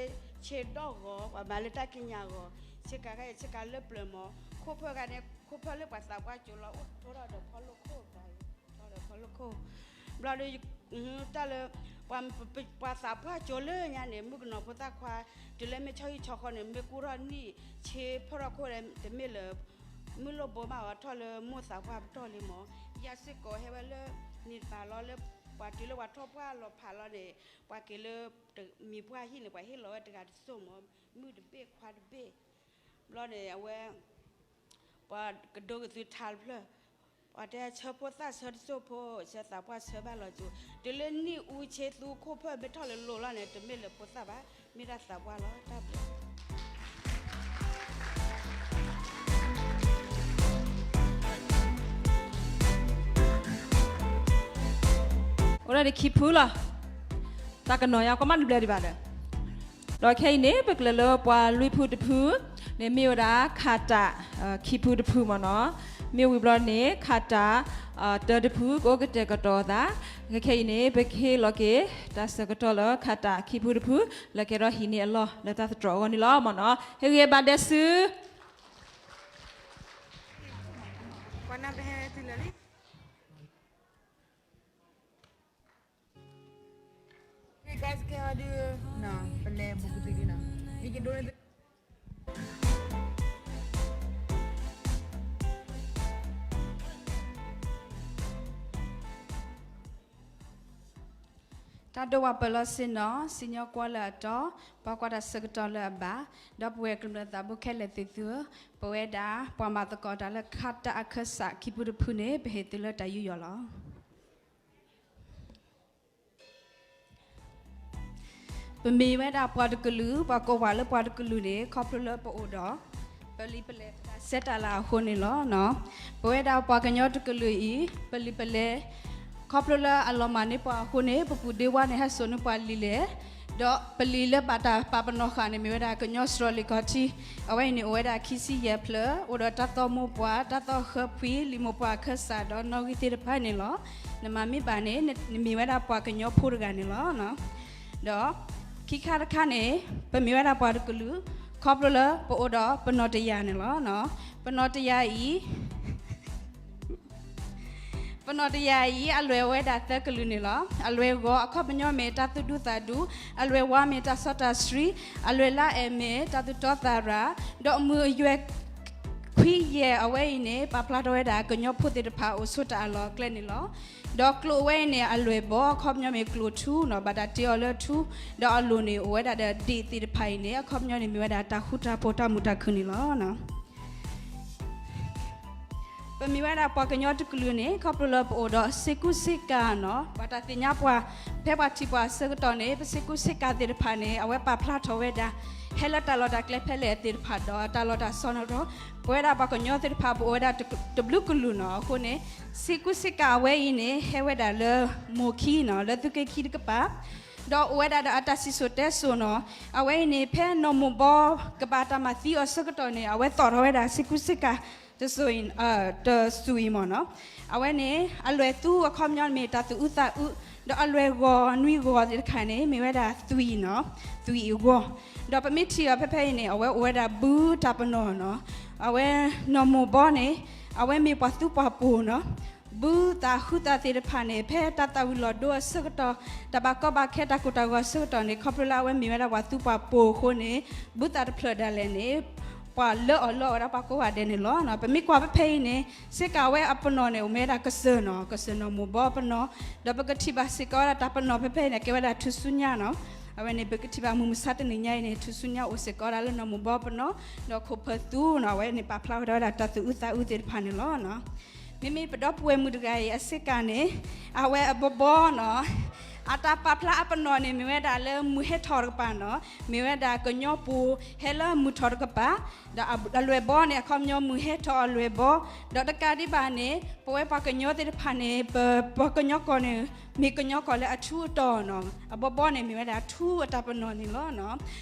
ဆ့ဒီၣ်ဂီၤ ပှၤမၤလၢတၢ်ကံးညာ်ဂီၤ, ဆ့ကၤခါအံၤ ဆ့ကၤလၢပျၢၤမး, ခိၣ်ဖၢၣ်ခါန့ၣ် ခိၣ်ဖၢၣ်လၢပှၤသးပှၢ်ကၠိလီၤ အိၣ်ထီၣ်ဒီးဖီလိာ်ခိၣ်, အိၣ်ထီၣ်ဒီးဖီလိာ်ခိၣ်, ဘျီဒီး တၢ်လၢ ပှၤသးပှၢ်ကၠိလၢညါန့ၣ် မုၣ်ကနီၤဖိသၣ်ခွါ တုၤလၢမ့ၢ်ဆီဟံၣ်ဆီဃီန့ၣ် မ့ၢ်ကူၣ်ထီၣ်နံၣ် ဆ့ဖီၣ်ထီၣ်ခိၣ်ဒီး တမ့ၢ်လၢ မုၣ်လိၣ်ဘိမး အထီၣ်လၢမိၢ်သးပှၢ်ပတီၢ်လံမး, ယၤစ့ၢ်ကီးဟဲဝဲလၢ နံၣ်တပၤလီၤလၢ ပှၤတုၤလၢပှၤထီၣ်ပှၢ်လီၤဖးလီၤန့ၣ် ပှၤက့ၤလၢ မံၤပှၢ်ဟံၣ်န့ၣ် ပှၤဟ့ၣ်လီၤဝဲတဂၤတစိၢ်မး, မုၣ်တဘ့ၣ်ခွါတဘ့ၣ်, ဘျီန့ၣ် အဝဲ ပှၤကဒိက့ၤသုထါတဖျၢၣ်, ပှၤတဲဆၢဖိသၣ်ဆၢတစိၢ်ဖိ, ဆၢသးပှၢ်ဆၢဘၣ်လီၤကၠိ, တုၤလၢနံၣ်အူဆ့သူခိၣ်ဖၢၣ်မ့ၢ်ထီၣ်လၢလိၤလီၤန့ၣ် တမ့ၢ်လၢဖိသၣ်ဘၣ်, မ့ၢ်ဒၣ်သးပှၢ်လီၤ တၢ်ဘျုး အိၣ်ဒၣ်ဒ်ခံဖုလီၤ. တၢ်ကနီၤယါကီမးတဘျဲၣ်ဒံးဘၣ်ဒီး, ဒီးခဲအံၤန့ၣ် ပကလဲၤလၢပှၤလွံၢ်ဖုတဖုန့ၣ် မ့ၢ်ဝဲဒၣ်ခးတး ခံဖုတဖုမ့ၢ်နီၤ, မ့ၢ်ဝံၤဘျီန့ၣ် ခးတး တၢတဖု ကအိၣ်ကတဲာ်ကတီၤအသး, ခဲခဲအံၤန့ၣ် ပကဟ့ၣ်လီၤက့ၤ တၢ်ဆၢကတီၢ်လၢခးတးခံဖုတဖု လၢကဲထီၣ်ဟံးန့ၢ်အလီၢ်လၢတၢ်သတြီၤအဂီၢ်န့ၣ်လီၤမ့ၢ်နီၤ, ဟ့ၣ်ဂံၢ်ဘါဒဲးဆူ Hey guys, can I do, no, လဲၤဘူးကသံၣ်လံနီၤ, မ့ၢ်ကဒိန့ၣ် တၢ်ဒိၣ်ဝဲပၢၤလီၢ်ဆ့ၣ်နီၤ စံၣ်ညီၣ်ကွီၢ်လၢအတီ, ပှၤကွၢ်တၢ်ဆၢကတီၢ်လၢအဘၣ်, ဒီပုၢ်ဝဲၢ်ကမျၢၢ်သးဘိခဲလၢာ်သ့ၣ်သုဧၢ, ပဝဲဒၣ်ပှၤမၤသကိးတၢ်လၢခါတၢ်အခၢၣ်စးခံဖုတဖုန့ၣ် ပဟ့ၣ်သုလၢတၢ်ယူးယီၣ်လီၤ. ပမ့ၢ်ဝဲဒၣ်ပှၤတကလုာ်, ပှၤကိးပှၤလၢပှၤတကလုာ်န့ၣ် ခီဖျိလၢပအိၣ်ဒီး ပလံာ်ပလဲၢ်တၢ်ဆဲးတၢ်လၤအဃိန့ၣ်လီၤ. ပဝဲဒၣ်ပှၤကညီတကလုာ်အံၤ ပလံာ်ပလဲၢ် ခီဖျိလၢအလီၤမၢ်န့ၢ်ပှၤအဃိန့ၣ် ပပူၤဒ့ဝါန့ၣ် ဟဲစိာ်န့ၢ်ပှၤလံာ်လဲၢ်, ဒီးပလံာ်လၢဘၣ်တၢ်ပာ်ပနီၣ်ဃာ်န့ၣ် မ့ၢ်ဝဲဒၣ်ကညီစှီၤလံာ်ခီၣ်ထံး, အဝဲအံၤန့ၣ် အိၣ်ဝဲဒၣ်ခံဆံယဲၢ်ဖျၢၣ်, အိၣ်ဒီးတၢ်သီၣ်မိၢ်ပှၢ်, တၢ်သီၣ်ဃၢဖှံ, လံာ်မိၢ်ပှၢ်အခၢၣ်စး ဒီးနီၣ်ဂံၢ်သ့ၣ်တဖၣ်န့ၣ်လီၤ. နမၤမ့ၢ်ဘၣ်န့ၣ် နမ့ၢ်ဝဲဒၣ်ပှၤကညီဖိတဂၤန့ၣ်လီၤ. ဒီးခံခါတခါန့ၣ် ပမ့ၢ်ဝဲဒၣ်ပှၤတကလုာ် ခီဖျိလၢပအိၣ်ဒီးပနီၣ်တယၢ်န့ၣ်လီၤ. ပနီၣ်တယၢ်အံၤ ပနီၣ်တယၢ်အံၤ အလွဲၢ်ဝဲဒၣ်သၢကလုာ်န့ၣ်လီၤ. အလွဲၢ်ဂီၤအခီပညီမ့ၢ်တၢ်သူၣ်ဒူသးဒူ, အလွဲၢ်ဝါမ့ၢ်တၢ်စီတၢ်ဆှံ, အလွဲၢ်လါအဲၣ်မ့ၢ်တၢ်သူၣ်တီသးရၤ, ဒီးမုၢ်အယဲၢ်ခွံယဲၢ်အဝဲအံၤန့ၣ် ပာ်ဖျါထီၣ်ဝဲဒၣ်ကညီဖိသ့ၣ်တဖၣ်အိၣ်ဆိးတၢ်အလီၢ်အကျဲန့ၣ်လီၤ. ဒီးကျိာ်အဝဲအံၤန့ၣ် အလွဲၢ်ဘီအခီပညီမ့ၢ်ကျိာ်ထူနီၤ, ဘၣ်တၢ်တ့အီၤလၢထူ, ဒီးအလိၤန့ၣ် အိၣ်ဝဲဒၣ်ဒီးဒ့ၣ်သ့ၣ်တဖၣ်အံၤန့ၣ် အခီပညီန့ၣ်မ့ၢ်ဝဲဒၣ်တၢ်ဃူတၢ်ဖိးတၢ်မုာ်တၢ်ခုၣ်န့ၣ်လီၤ. ပမ့ၢ်ဝဲဒၣ်ပှၤကညီတကလုာ်န့ၣ် ခီဖျိလၢပအိၣ်ဒီးစ့ကူစ့ကၤနီၤ, ပှၤတၢ်သ့ၣ်ညါပှၤ, ဖဲပှၤထံၣ်ပှၤအဆၢကတီၢ်န့ၣ် ပစ့ကူစ့ကၤသ့ၣ်တဖၣ်န့ၣ် အဝဲပာ်ဖျါထီၣ်ဝဲဒၣ် ဟဲလၢတၢ်လီၢ်တၢ်ကျဲဖဲလဲၣ်သ့ၣ်တဖၣ်ဒီး တၢ်လီၢ်တၢ်ဆီန့ၣ်ဒီး ပဝဲဒၣ်ပှၤကညီသ့ၣ်တဖၣ် ပအိၣ်ဝဲဒၣ်တဘျုးကလုာ်နီၤ, အဃိန့ၣ် စ့ကူစ့ကၤအဝဲအံၤန့ၣ် ဟဲဝဲဒၣ်လၢမိၢ်ခံနီၤ, လၢသုးက့ခံတကပၤ ဒီးအိၣ်ဝဲဒၣ်ဒီးအတၢ်စံၣ်စိၤတဲစိၤနီၤ, အဝဲအံၤန့ၣ် ဖဲနီၢ်မိၢ်ဘီကဘၣ်တၢ်မၤသံအီၤဆၢကတီၢ်န့ၣ် အဝဲသိးထီၣ်ဝဲဒၣ်စ့ကူစ့ကၤ တစိၤအံၤ, တစိၤအံၤမ့ၢ်နီၤ, အဝဲန့ၣ် အလွဲၢ်သူအခီပညီမ့ၢ်တၢ်သူၣ်အုးသးအုး, ဒီးအလွဲၢ်ဂီၤနွံဂီၤသ့ၣ်တခါန့ၣ် မ့ၢ်ဝဲဒၣ်သွံၣ်နီၤ, သွံၣ်အဂီၤ, ဒီးပမ့ၢ်ထံၣ်အီၤဖဲဖဲအံၤန့ၣ် အဝဲအိၣ်ဝဲဒၣ်ဘုတၢ်ပနီၣ်နီၤ, အဝဲနီၢ်မိၢ်ဘီန့ၣ် အဝဲမ့ၢ်ပှၤသူပှၤပိာ်နီၤ, ဘုသးဟုသးသ့ၣ်တဖၣ်န့ၣ် ဖဲတၢ်သၣ်ဝံၤလီၤဒိအဆၢကတီၢ်, တၢ်ဘၣ်ကီဘၣ်ခဲတၢ်ကိၢ်တၢ်ဂီၤအဆၢကတီၢ်န့ၣ် ခီဖျိလၢအဝဲမ့ၢ်ဝဲဒၣ်ပှၤသူပှၤပိာ်အဃိန့ၣ် ဘုသးတဖျၢၣ်ဒၣ်လဲာ်န့ၣ် ပှၤလၢအီၤလီအီၤဝဲဒၣ်ပှၤကိးဂၤဒဲးန့ၣ်လီၤ. ပမ့ၢ်ကွၢ်ဖဲဖဲအံၤန့ၣ် စ့ကၤဝဲအပနီၣ်န့ၣ် အိၣ်မ့ၢ်ဝဲဒၣ်ကစၢၢ်နီၤ, ကစၢၢ်နီၢ်မိၢ်ဘီပနီၣ်, ဒီးပကထံၣ်ဘၣ်စ့ၢ်ကီးဝဲဒၣ်တၢ်ပနီၣ်ဖဲဖဲအံၤန့ၣ် ကဲဝဲဒၣ်ထူၣ်စုညါနီၤ. အဝဲန့ၣ် ပကထံၣ်ဘၣ်မုၢ်မဆါတနံၤညါအံၤန့ၣ် ထူၣ်စုညါအိၣ်စ့ၢ်ကီးဝဲဒၣ်လၢနီၢ်မိၢ်ဘီပနီၣ်, ဒီးခိၣ်ဖၢသူနီၤ, အဝဲန့ၣ်ပာ်ဖျါဝဲဒၣ်တၢ်သူၣ်အုးသးအုးသ့ၣ်တဖၣ်န့ၣ်လီၤ. မ့မ့ၢ်ပဒီပုၢ်ဝဲၢ်မုၣ်တဂၤအံၤအစ့ကၤန့ၣ် အဝဲအဘီဘီနီၤ, အတၢ်ပာ်ဖျါအပနီၣ်န့ၣ် မ့ၢ်ဝဲဒၣ်လၢမုၢ်ဟဲထီၣ်တကပၤနီၤ, မ့ၢ်ဝဲဒၣ်ကညီပူၤဟဲလၢမုၢ်ထီၣ်တကပၤ, ဒီးအလွဲၢ်ဘီန့ၣ် အခီပညီမုၢ်ဟဲထီၣ်အလွဲၢ်ဘီ, ဒီးတကးဒံးဘၣ်န့ၣ် ပဝဲပှၤကညီသ့ၣ်တဖၣ်န့ၣ် ပပှၤကညီကီၢ်န့ၣ် မ့ၢ်ကညီကီၢ်လၢအထူအတီၢ်နီၤ, အဘီဘီန့ၣ် မ့ၢ်ဝဲဒၣ်အထူအတၢ်ပနီၣ်န့ၣ်လီၤ.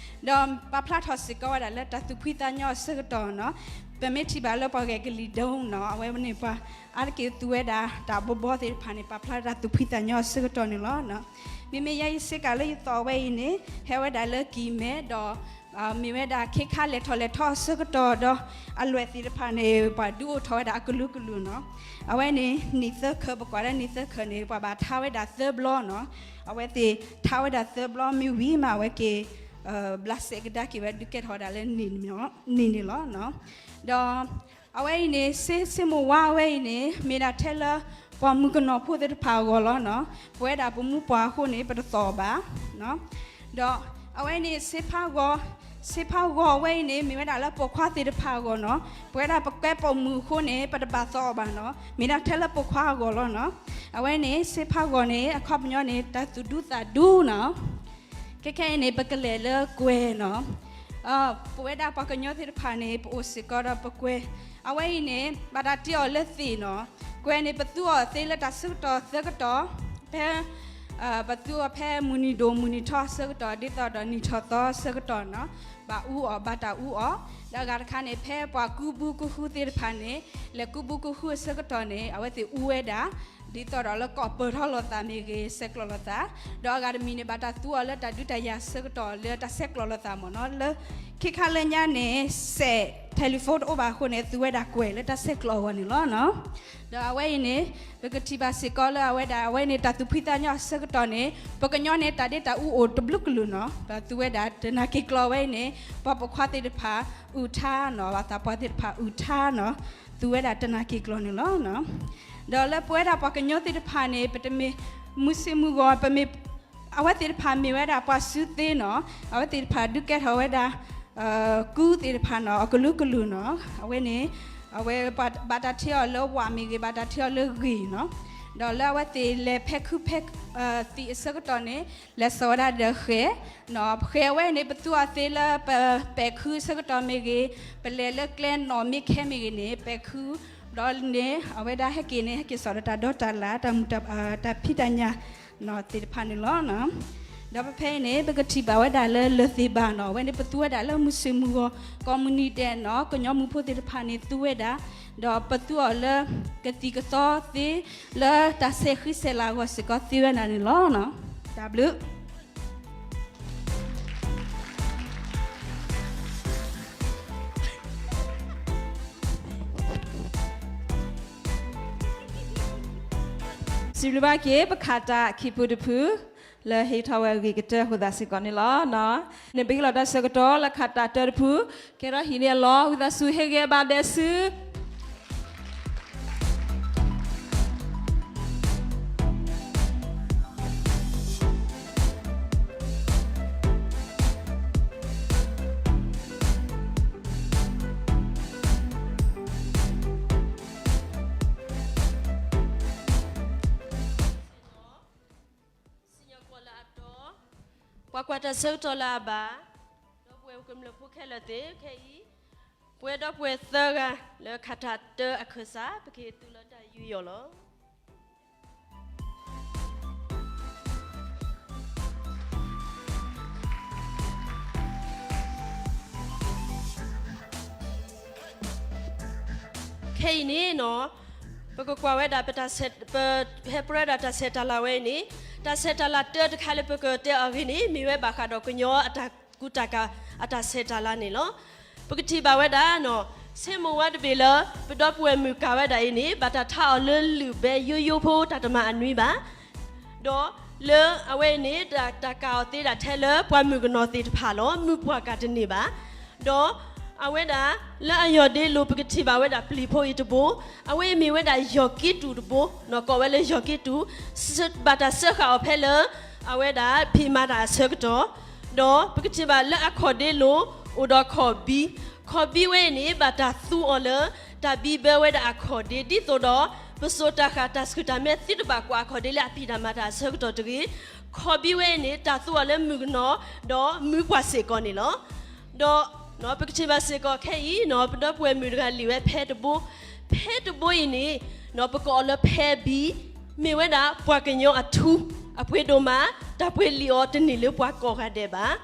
ဒီးပာ်ဖျါထီၣ်စ့ၢ်ကီးဝဲဒၣ်လၢတၢ်သူၣ်ဖှံသးညီအဆၢကတီၢ်နီၤ, ပမ့ၢ်ထံၣ်ဘၣ်လၢပှၤဂဲၤကလံၤဒိနီၤ, အဝဲန့ၣ်ပှၤအါတက့ၢ်သူဝဲဒၣ်တၢ်ဘီဘီသ့ၣ်တဖၣ်န့ၣ် ပာ်ဖျါတၢ်သူၣ်ဖှံသးညီအဆၢကတီၢ်န့ၣ်လီၤ. မ့မ့ၢ်ယဲအံၤစ့ကၤလၢယသိးဝဲအံၤန့ၣ် ဟဲဝဲဒၣ်လၢကံၢ်မဲ ဒီး မ့ၢ်ဝဲဒၣ်ခ့ခါလဲၤထီၣ်လဲၤထီအဆၢကတီၢ်ဒီး အလွဲၢ်သ့ၣ်တဖၣ်န့ၣ် ပှၤဒုးအိၣ်ထီၣ်ဝဲဒၣ်အကလုာ်ကလုာ်နီၤ. အဝဲန့ၣ်နံၣ်သၢခၢး ပကွၢ်လၢနံၣ်သၢခၢးန့ၣ် ပှၤဘၣ်ထါဝဲဒၣ်သၢဘျီနီၤ. အဝဲသ့ၣ်ထါဝဲဒၣ်သၢဘျီမ့ၢ်ဝံၤမး အဝဲက့ၤ ဘျးစဲးကဒါက့ၤဝဲဒုးကဲထီၣ်ဝဲဒၣ်လၢနံၣ်န့ၣ်လီၤ. ဒီးအဝဲအံၤန့ၣ် စ့စ့မိၢ်ဝါအဝဲအံၤန့ၣ် မ့ၢ်ဒၣ်ထဲလၢ ပှၤမုၣ်ကနီၤဖိသ့ၣ်တဖၣ်အဂီၢ်လီၤနီၤ. ပဝဲဒၣ်ပမူပှၢ်အဃိန့ၣ် ပတသိးဘၣ်. ဒီးအဝဲန့ၣ် စ့ဖးဂီၤ, စ့ဖးဂီၤအဝဲအံၤန့ၣ် မ့ၢ်ဝဲဒၣ်လၢပိာ်ခွါသ့ၣ်တဖၣ်အဂီၢ်နီၤ. ပဝဲဒၣ်ပကဲပိာ်မုၣ်အဃိန့ၣ် ပတဘၣ်သိးအီၤဘၣ်နီၤ. မ့ၢ်ဒၣ်ထဲလၢပိာ်ခွါအဂီၢ်လီၤနီၤ. အဝဲန့ၣ် စ့ဖးဂီၤန့ၣ် အခီပညီန့ၣ် တၢ်သူၣ်ဒူသးဒူနီၤ. ခဲခဲအံၤန့ၣ် ပကလဲၤလၢကွဲၤနီၤ. ပဝဲဒၣ်ပှၤကညီသ့ၣ်တဖၣ်န့ၣ် ပအိၣ်စ့ၢ်ကီးဒီးပကွဲၤ. အဝဲအံၤန့ၣ် ဘၣ်တၢ်တ့အီၤလၢသ့ၣ်နီၤ. ကွဲၤန့ၣ် ပသူအီၤသ့လၢတၢ်ဆၢကတီၢ်သၢကတီၢ်, ဖဲ ပသူအီၤဖဲမုၢ်နံၤဒိၣ်မုၢ်နံၤထီအဆၢကတီၢ် ဒ်သိးဒီးနံၣ်ထီၣ်သီအဆၢကတီၢ်နီၤ. ဘၣ်အူအီၤ ဘၣ်တၢ်အူအီၤ. ဒီးအဂၤတခါန့ၣ် ဖဲပှၤကူဘူကူဃုသ့ၣ်တဖၣ်န့ၣ် လဲၤကူဘူကူဃုအဆၢကတီၢ်န့ၣ် အဝဲသ့ၣ်အူဝဲဒၣ် ဒ်သိးဒီးလၢကိးပၢၤထီၣ်လိာ်သးမ့ၢ်ဂ့ၤ ဆဲးကျိးလိာ်သး, ဒီးအဂၤတမံၤန့ၣ် ဘၣ်တၢ်သူအီၤလၢတၢ်ဒုးတၢ်ယၤအဆၢကတီၢ်လၢတၢ်ဆဲးကျိးလိာ်သးမ့ၢ်နီၤ, လၢခံခါလၢညါန့ၣ် စဲး telephone တအိၣ်ဘၣ်အဃိန့ၣ် သူဝဲဒၣ်ကွဲးလၢတၢ်ဆဲးကျိးအဂီၢ်န့ၣ်လီၤ. ဒီးအဝဲအံၤန့ၣ် ပကထံၣ်ဘၣ်စ့ၢ်ကီးလၢအဝဲဒၣ် အဝဲန့ၣ်တၢ်သူၣ်ဖှံသးညီအဆၢကတီၢ်န့ၣ် ပှၤကညီန့ၣ် တၢ်ဒ့တၢ်အူအိၣ်တဘျုးကလုာ်နီၤ, ဒီးသူဝဲဒၣ်တနၢ်က့ၤကျီဝဲအံၤန့ၣ် ပှၤပိာ်ခွါသ့ၣ်တဖၣ် အုၣ်ထါနီၤ, ဘၣ်သးပှၢ်သ့ၣ်တဖၣ်အုၣ်ထါနီၤ, သူဝဲဒၣ်တနၢ်က့ၤကျီန့ၣ်လီၤ. ဒီးလၢပဝဲဒၣ်ပှၤကညီသ့ၣ်တဖၣ်န့ၣ် ပတမ့ၢ်မုၢ်ဆ့ၣ်မုၢ်ဂီၤ ပမ့ၢ် အဝဲသ့ၣ်တဖၣ်မ့ၢ်ဝဲဒၣ်ပှၤစုသ့နီၤ, အဝဲသ့ၣ်တဖၣ်ဒုးကဲထီၣ်ဝဲဒၣ် ကူသ့ၣ်တဖၣ်နီၤ အကလုာ်ကလုာ်နီၤ, အဝဲန့ၣ် အဝဲဘၣ်တၢ်ထ့အီၤလၢဝးမ့ၢ်ဂ့ၤ ဘၣ်တၢ်ထ့အီၤလၢဂ့ၤနီၤ, ဒီးလၢအဝဲသ့ၣ်လဲၤဖဲခုဖဲ သံးအဆၢကတီၢ်န့ၣ် လဲၤစိာ်ဝဲဒၣ်ဒီးဃဲၤ, ဃဲၤအဝဲန့ၣ် ပသူအီၤသ့လၢပပဲာ်ခုအဆၢကတီၢ်မ့ၢ်ဂ့ၤ, ပလဲၤလၢကျဲနီၣ်မ့ၢ်ခဲမ့ၢ်ဂ့ၤန့ၣ် ပဲာ်ခု ဒီးန့ၣ် အဝဲဒၣ်ဟဲက့ၤန့ၣ် ဟဲက့ၤစိာ်ဒီးတၢ်ဒီတၢ်လၣ် တၢ်မုာ်တၢ် တၢ်ဖံးတၢ်ညၣ် သ့ၣ်တဖၣ်န့ၣ်လီၤ. ဒီးပဖဲအံၤန့ၣ် ပကထံၣ်ဘၣ်ဝဲဒၣ်လၢလၢၢ်သ့ၣ်ဘၣ်နီၤ, အဝဲန့ၣ် ပသူဝဲဒၣ်လၢမုၢ်ဆ့ၣ်မုၢ်ဂီၤ ကိးမုၢ်နံၤဒဲးနီၤ ကညီမုၢ်ဖိသ့ၣ်တဖၣ်န့ၣ် သူဝဲဒၣ်, ဒီးပသူအီၤလၢကသံၣ်ကသီသ့ လၢတၢ်ဆဲးဃံဆဲးလၤအဂီၢ်စ့ၢ်ကီးသ့ဝဲဒၣ်န့ၣ်လီၤ. တၢ်ဘျုး စံးဘျုးဘၣ်က့ၤ ပခးတၢ်ခံဖုတဖု လၢဟ့ၣ်ထီၣ်ဝဲအဂ့ၤကတၢၢ်အဃိသတးစ့ၢ်ကီးန့ၣ်လီၤ. န့ၣ် ပဟ့ၣ်လီၤတၢ်ဆၢကတီၢ်လၢခးတၢ်တၢတဖု ကဲထီၣ်ဟံးန့ၢ်အလီၢ် ဝံသးစူၤဟ့ၣ်ဂံၢ်ဘါဒဲးဆူ စံၣ်ညီၣ်ကွီၢ်လၢအတီ, ပှၤကွၢ်တၢ်ဆၢကတီၢ်လၢအဘၣ်, ဒီပုၢ်ဝဲၢ်ကမျၢၢ်ဖိခဲလၢာ်သ့ၣ် ခဲအံၤ ပဝဲဒီပုၢ်ဝဲၢ်သၢဂၤလၢခးတၢ်တၢအခၢၣ်စး ပကဟ့ၣ်သုလၢတၢ်ယူးယီၣ်လီၤ. ခဲအံၤန့ၣ်နီၤ, ပကကွၢ်ဝဲဒၣ် ပဟဲပြၢဒၣ်တၢ်ဆဲးတၢ်လၤဝဲအံၤန့ၣ်, တၢ်ဆဲးတၢ်လၤတၢတခါလၢပကတဲအီၤအဂ့ၢ်န့ၣ် မ့ၢ်ဝဲဘၣ်ဃးဒီးကညီအတၢ်ကူတၢ်ကၤအတၢ်ဆဲးတၢ်လၤန့ၣ်လီၤ. ပကထံၣ်ဘၣ်ဝဲဒၣ်နီၤ, ဆ့မိၢ်ဝါတဘ့ၣ်လၢ ပဒီပုၢ်ဝဲၢ်မုၣ်ကၤဝဲဒၣ်အံၤန့ၣ် ဘၣ်တၢ်ထါအီၤလၢလုၢ်ဘဲယိယိဖိတၢ်တမၤအနွံဘၣ် ဒီးလၢအဝဲအံၤန့ၣ် တၢ်ကၤအီၤသ့ဒၣ်ထဲလၢပှၤမုၣ်ကနီၤသ့ၣ်တဖၣ်လီၤ. မုၢ်ပှၢ်ကၤတန့ၢ်ဘၣ်. ဒီးအဝဲဒၣ် လၢအယီၢ်ဒ့လိၤ ပကထံၣ်ဘၣ်ဝဲဒၣ်ပျံၤဖိအံၤတဘိ, အဝဲအံၤမ့ၢ်ဝဲဒၣ်ယီၢ်က့တူာ်တဘိ, ကိးဝဲလၢယီၢ်က့တူာ်, ဘၣ်တၢ်စၢဃာ်အီၤဖဲလၢ အဝဲဒၣ်ဖံးမၤတၢ်အဆၢကတီၢ်, ဒီးပကထံၣ်ဘၣ်လၢအခီၣ်ဒ့လိၤ အိၣ်ဒီးခီၣ်ဘံ, ခီၣ်ဘံဝဲအံၤန့ၣ် ဘၣ်တၢ်သူအီၤလၢ တၢ်ဘံဘၢဝဲဒၣ်အခီၣ်ဒ့ ဒ်သိးဒီး ပစိာ်တၢ်ဃာ်တၢ်ဆှုၣ်တၢ်မဲသုတဘၣ်ကွၢ်အခီၣ်ဒ့လၢအဖံးတၢ်မၤတၢ်အဆၢကတီၢ်တဂ့ၤ. ခီၣ်ဘံဝဲအံၤန့ၣ် တၢ်သူအီၤလၢမုၣ်ကနီၤ ဒီးမုၢ်ပှၢ်စ့ၢ်ကီးန့ၣ်လီၤ. ဒီးပကထံၣ်ဘၣ်စ့ၢ်ကီးခဲအံၤနီၤ ပဒီပုၢ်ဝဲၢ်မုၣ်တဂၤလံာ်ဝဲဖဲတဘိ, ဖဲတဘိအံၤန့ၣ် ပကိးအီၤလၢဖဲဘံ, မ့ၢ်ဝဲဒၣ်ပှၤကညီအထူ အပှ့ၤဒိၣ်မး, တၢ်ပှ့ၤလံာ်အီၤတန့ၢ်လၢပှၤကိးဂၤဒဲးဘၣ်.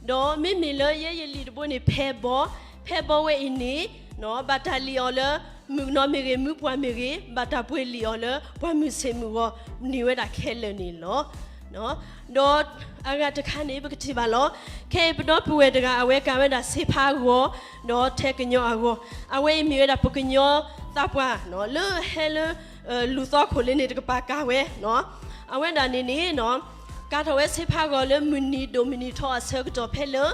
ဒီးမ့မ့ၢ်လၢယဲယလံာ်တဘိန့ၣ် ဖဲဘီ, ဖဲဘီဝဲအံၤန့ၣ် ဘၣ်တၢ်လံၣ်အီၤလၢ မုၣ်ကနီၤမ့ၢ်ဂ့ၤ မုၢ်ပှၢ်မ့ၢ်ဂ့ၤ ဘၣ်တၢ်ပှ့ၤလံာ်အီၤလၢ ပှၤမုၢ်ဆ့ၣ်မုၢ်ဂီၤန့ၢ်ဝဲဒၣ်ခဲလၢာ်န့ၣ်လီၤ. ဒီးအဂၤတခါန့ၣ် ပကထံၣ်ဘၣ်လီၤ. ခဲအံၤပဒီပုၢ်ဝဲၢ်တဂၤ အဝဲကၤဝဲဒၣ်ဆ့ဖးဂီၤ ဒီးထဲကညီအဂီၢ်, အဝဲအံၤမ့ၢ်ဝဲဒၣ်ပကညီသးပှၢ် လၢဟဲလၢ လူၤသီခိၣ်လၢန့ၣ်တကပၤကၤဝဲ, အဝဲဒၣ်န့ၣ်န့ၣ် ကၤထီၣ်ဝဲဆ့ဖးဂီၤလၢမုၢ်နံၤဒိၣ်မုၢ်နံၤထီအဆၢကတီၢ်ဖဲလၢ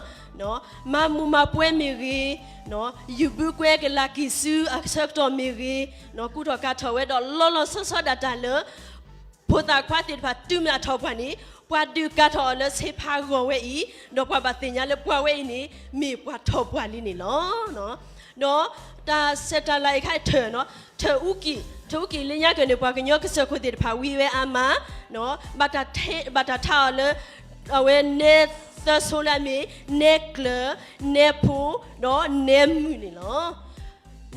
မၤမူးမၤပွဲမ့ၢ်ဂ့ၤ, ယုၢ်ဘုကွဲကလၤကံၢ်ဆူအဆၢကတီၢ်မ့ၢ်ဂ့ၤ, ကူၣ်ထီၣ်ကၤထီၣ်ဝဲဒီးလီၤလီၤဆီဆီဒၣ်တၢ်လၢ ဖိသၣ်ခွါသ့ၣ်တဖၣ်တုၤမ့ၢ်အထီၣ်ပှၢ်န့ၣ် ပှၤဒုးကၤထီၣ်အီၤလၢဆ့ဖးဂီၤဝဲအံၤ, ဒီးပှၤဘၣ်သ့ၣ်ညါလၢပှၤဝဲအံၤန့ၣ် မ့ၢ်ပှၤထီၣ်ပှၢ်လံန့ၣ်လီၤ. ဒီးတၢ်ဆဲးတၢ်လၤအံၤခါအံၤထၢၣ်, ထၢၣ်အူကံၣ်, ထၢၣ်အူကံၣ်လၢညါကၢၢ်န့ၣ် ပှၤကညီကစၢၢ်ခိၣ်သ့ၣ်တဖၣ်ဝံဝဲအါမး, ဘၣ်တၢ်ထါအီၤလၢ အဝဲနဲသၢဆိလၢအမ့ၢ် နဲကျၢၤ, နဲဖိ, ဒီးနဲမုၢ်န့ၣ်လီၤ.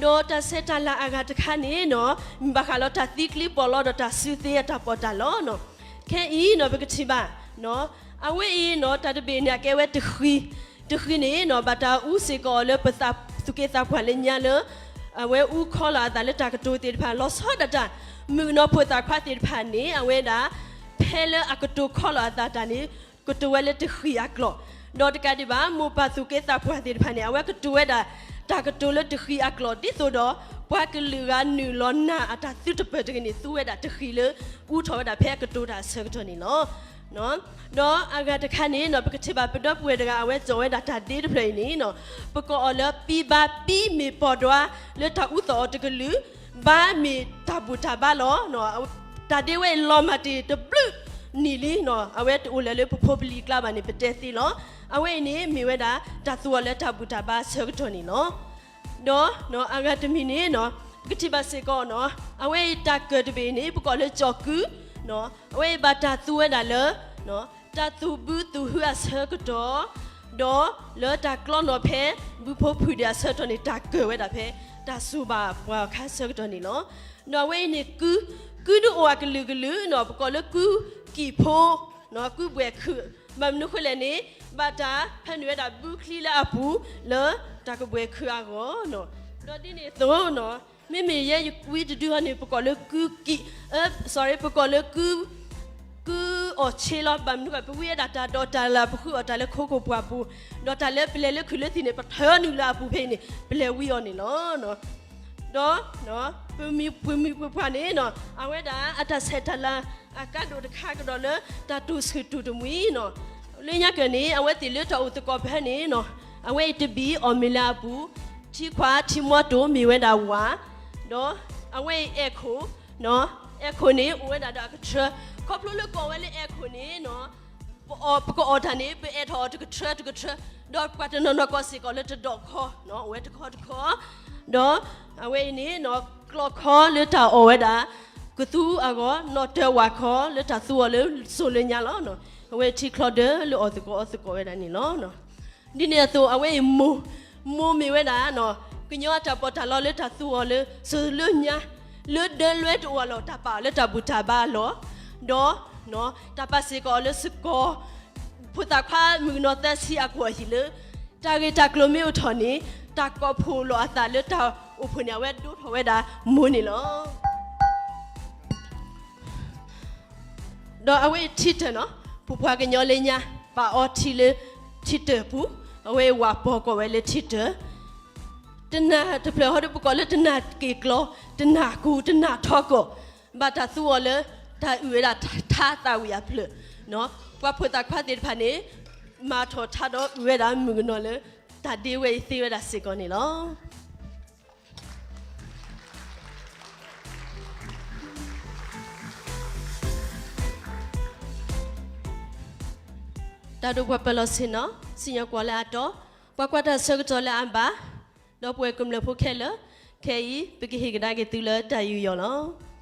ဒီးတၢ်ဆဲးတၢ်လၤအဂၤတခါန့ၣ် မ့ၢ်ဘၣ်ဃးလၢတၢ်သံကျံပီးလီဒီးတၢ်စုသ့အတၢ်ပီးတၢ်လီၤ. ခဲအံၤနီၤ ပကထံၣ်ဘၣ်, အဝဲအံၤနီၤ တၢ်တဘ့ၣ်န့ၣ် အကဲဝဲတဃံ, တဃံန့ၣ်နီၤ ဘၣ်တၢ်အူစ့ၢ်ကီးအီၤလၢပသူၣ်က့သးပှၢ်လၢညါလၢ အဝဲအူခီလီၤအသးလၢတၢ်ကတိၤသ့ၣ်တဖၣ် လီၤဆီဒၣ်တၢ် မုၣ်ကနီၤဖိသၣ်ခွါသ့ၣ်တဖၣ်န့ၣ် အဝဲဒၣ် ဖဲလၢအကတိၤခီလီၤအသးတၢ်န့ၣ် ကတိၤဝဲလၢတဃံးအကျိာ်, ဒီးတကးဒံးဘၣ် မိၢ်ပၢ်သူၣ်က့သးပှၢ်သ့ၣ်တဖၣ်န့ၣ် အဝဲကတိၤဝဲဒၣ် တၢ်ကတိၤလၢတဃံးအကျိာ် ဒ်သိးဒီး ပှၤကလုာ်ဂၤနုာ်လီၤနာ်အတၢ်သုတပၢၢ်တဂ့ၤန့ၣ် သူဝဲဒၣ်တဃံးလၢ အူထီၣ်ဝဲဒၣ်ဖဲအကတိၤတၢ်အဆၢကတီၢ်န့ၣ်လီၤ. ဒီးအဂၤတခါန့ၣ် ပကထံၣ်ဘၣ်ပဒီပုၢ်ဝဲၢ်တဂၤ အဝဲစိာ်ဝဲဒၣ်တၢ်ဒ့တဖျၢၣ်အံၤန့ၣ် ပကိးအီၤလၢ ပံဘါပံမ့ၢ်ပီၢ်ဒွါ လၢတၢ်အူသီၣ်အီၤတကလုာ်, ဘါမ့ၢ်တၢ်ဘူၣ်တၢ်ဘါလီၤ. တၢ်ဒ့ဝဲအံၤလီၤမၢ်တ့ၢ်တဘျုးနံၣ်လံ, အဝဲတအိၣ်လၢၤလၢပဖိပလံၤကျါဘၣ်န့ၣ် ပတဲသ့လီၤ. အဝဲအံၤန့ၣ်မ့ၢ်ဝဲဒၣ် တၢ်သူအီၤလၢတၢ်ဘူၣ်တၢ်ဘါအဆၢကတီၢ်န့ၣ်လီၤ. ဒီးအဂၤတမံၤန့ၣ် ပကထံၣ်ဘၣ်စ့ၢ်ကီး အဝဲအံၤတၢ်ကၢၢ်တဘ့ၣ်အံၤန့ၣ် ပကိးလၢကၠီၣ်ကု, အဝဲအံၤဘၣ်တၢ်သူဝဲဒၣ်လၢ တၢ်သူၣ်ဘုသူၣ်ဟုအဆၢကတီၢ်, ဒီးလၢတၢ်ကျီနီၣ်ဖဲ ဘုဖိဖုၣ်ဒဲးအဆၢကတီၢ်န့ၣ် တၢ်ကၢၢ်ဝဲဒၣ်ဖဲ တၢ်စူၢ်ဘၣ်ပှၤအခါဆၢကတီၢ်န့ၣ်လီၤ. ဒီးအဝဲအံၤန့ၣ် ကု, ကုဒုးအိၣ်အကလုာ်ကလုာ်, ပကိးလၢကုကံၣ်ဖိ, ကုဘှဲၣ်ခုး, ဘၣ်မနုၤဃိလဲၣ်န့ၣ် ဘၣ်တၢ်ဖဲနုာ်ဝဲဒၣ်ဘုချံလၢအပူၤ လၢတၢ်ကဘှဲၣ်ခုးအဂီၢ်, ဒီးဒ်န့ၣ်အသိး မ့မ့ၢ်ယဲယဝံတဒုအံၤန့ၣ် ပကိးလၢကုကံၣ်, sorry, ပကိးလၢကု ကုအီၣ်ဆ့လီၤ. ဘၣ်မနုၤဃိ ပဝံအီၤဒၣ်တၢ်ဒိးတၢ်လၢ် ပဃုအီၣ်တၢ်လၢခိခိၣ်ပှၢ်ပူၤ, ဒီးတၢ်လၢပလဲၤလၢခုးလၢသံၣ်န့ၣ် ပထၢနုာ်လၢအပူၤဖဲအံၤန့ၣ် ပလဲၤဝံအီၤန့ၣ်လီၤ. ဒီး ပမံၤပှၤမံၤပှၤပှၢ်န့ၣ် အဝဲဒၣ်အတၢ်ဆဲးတၢ်လၤ အကါဒိၣ်တခါကဒီးလၢတၢ်တူၢ်ဆူၣ်တူၢ်တမှံၤန့ၣ်, လၢညါကၢၢ်န့ၣ် အဝဲသ့ၣ်လၢတၢ်အိၣ်သကိးဖဲန့ၣ်, အဝဲအံၤတဘ့ၣ်အီၣ်မ့ၤလၢအပူၤ, ထံခွါထံမီတိၢ်မ့ၢ်ဝဲဒၣ်ဝၤ, ဒီးအဝဲအံၤအဲၣ်ခိၣ်, အဲၣ်ခိၣ်န့ၣ် အိၣ်ဝဲဒၣ်ဒီးအကထၢ, ခီဖျိလၢကအီၣ်ဝဲလၢအဲၣ်ခိၣ်န့ၣ် ပအီၣ်, ပကအီၣ်တၢ်န့ၣ် ပအဲၣ်ထီၣ်အီၤတကထၢတကထၢ, ဒီးပှၤတနီၤနီၤကီၢ်စ့ၢ်ကီးလၢတဒီးခီ, အိၣ်ဝဲတခီတခီ, ဒီးအဝဲအံၤန့ၣ် ကျီၢ်ခီလၢတၢ်အီၣ်ဝဲဒၣ် ကသူအဂီၢ်, နီၣ်တၢၤဝၣ်ခီလၢတၢ်သူအီၤလၢစိၤလၢညါလီၤ. အဝဲထံချီဒၢလၢအီၣ်သကိးအီသကိးဝဲဒၣ်န့ၣ်လီၤ. ဒ်န့ၣ်အသိး အဝဲအံၤမိၢ်, မိၢ်မ့ၢ်ဝဲဒၣ် ကညီအတၢ်ပီးတၢ်လီလၢတၢ်သူအီၤလၢစိၤလၢညါ, လၢဒၢလွဲတအိၣ်အလီၢ် တၢ်ပာ်အီၤလၢတၢ်ဘူၣ်တၢ်ဘါအလီၢ်, ဒီး တၢ်ပာ်စ့ၢ်ကီးအီၤလၢစကီၤ, ဖိသၣ်ခွါမုၣ်ကနီၤသၢဆံအကွီၢ်ဟံၣ်လၢ တၢ်ဂ့ၢ်တၢ်ကျိၤမ့ၢ်အိၣ်ထီၣ်န့ၣ် တၢ်ကိးဖှိၣ်လိာ်အသးလၢတၢ်အိၣ်ဖှိၣ်န့ၣ် အဝဲဒိးထီၣ်ဝဲဒၣ်မိၢ်န့ၣ်လီၤ. ဒီးအဝဲအံၤထံတၢၢ်နီၤ, ပပှၤကညီလၢညါ ပာ်အီထံလၢထံတၢၢ်ပူၤ, အဝဲအံၤဝၤပီၢ်ကိးဝဲလၢထံတၢၢ်, တနၢ်တဖျၢၣ်ဟီဒီး ပကိးလၢတနၢ်က့ၤကျီ, တနၢ်ကူ, တနၢ်ထီကီၢ်, ဘၣ်တၢ်သူအီၤလၢ တၢ်အုၣ်ဝဲဒၣ်ထါသးဝံၣ်အဖျၢၣ်, ပှၤဖိသၣ်ခွါသ့ၣ်တဖၣ်န့ၣ် မၤထီၣ်ထါဒီးအုၣ်ဝဲဒၣ်မုၣ်ကနီၤလၢ တၢ်ဒ့ဝဲအံၤသ့ဝဲဒၣ်စ့ၢ်ကီးန့ၣ်လီၤ. တၢ်ဒိၣ်ပှၤပၢၤလီၢ်ဆ့ၣ်နီၤ, စံၣ်ညီၣ်ကွီၢ်လၢအတီ, ပှၤကွၢ်တၢ်ဆၢကတီၢ်လၢအဘၣ်, ဒီပုၢ်ဝဲၢ်ကမျၢၢ်ဖိခဲလၢာ်, ခဲအံၤ ပကဟ့ၣ်ကဒါက့ၤသုလၢတၢ်ယူးယီၣ်လီၤ.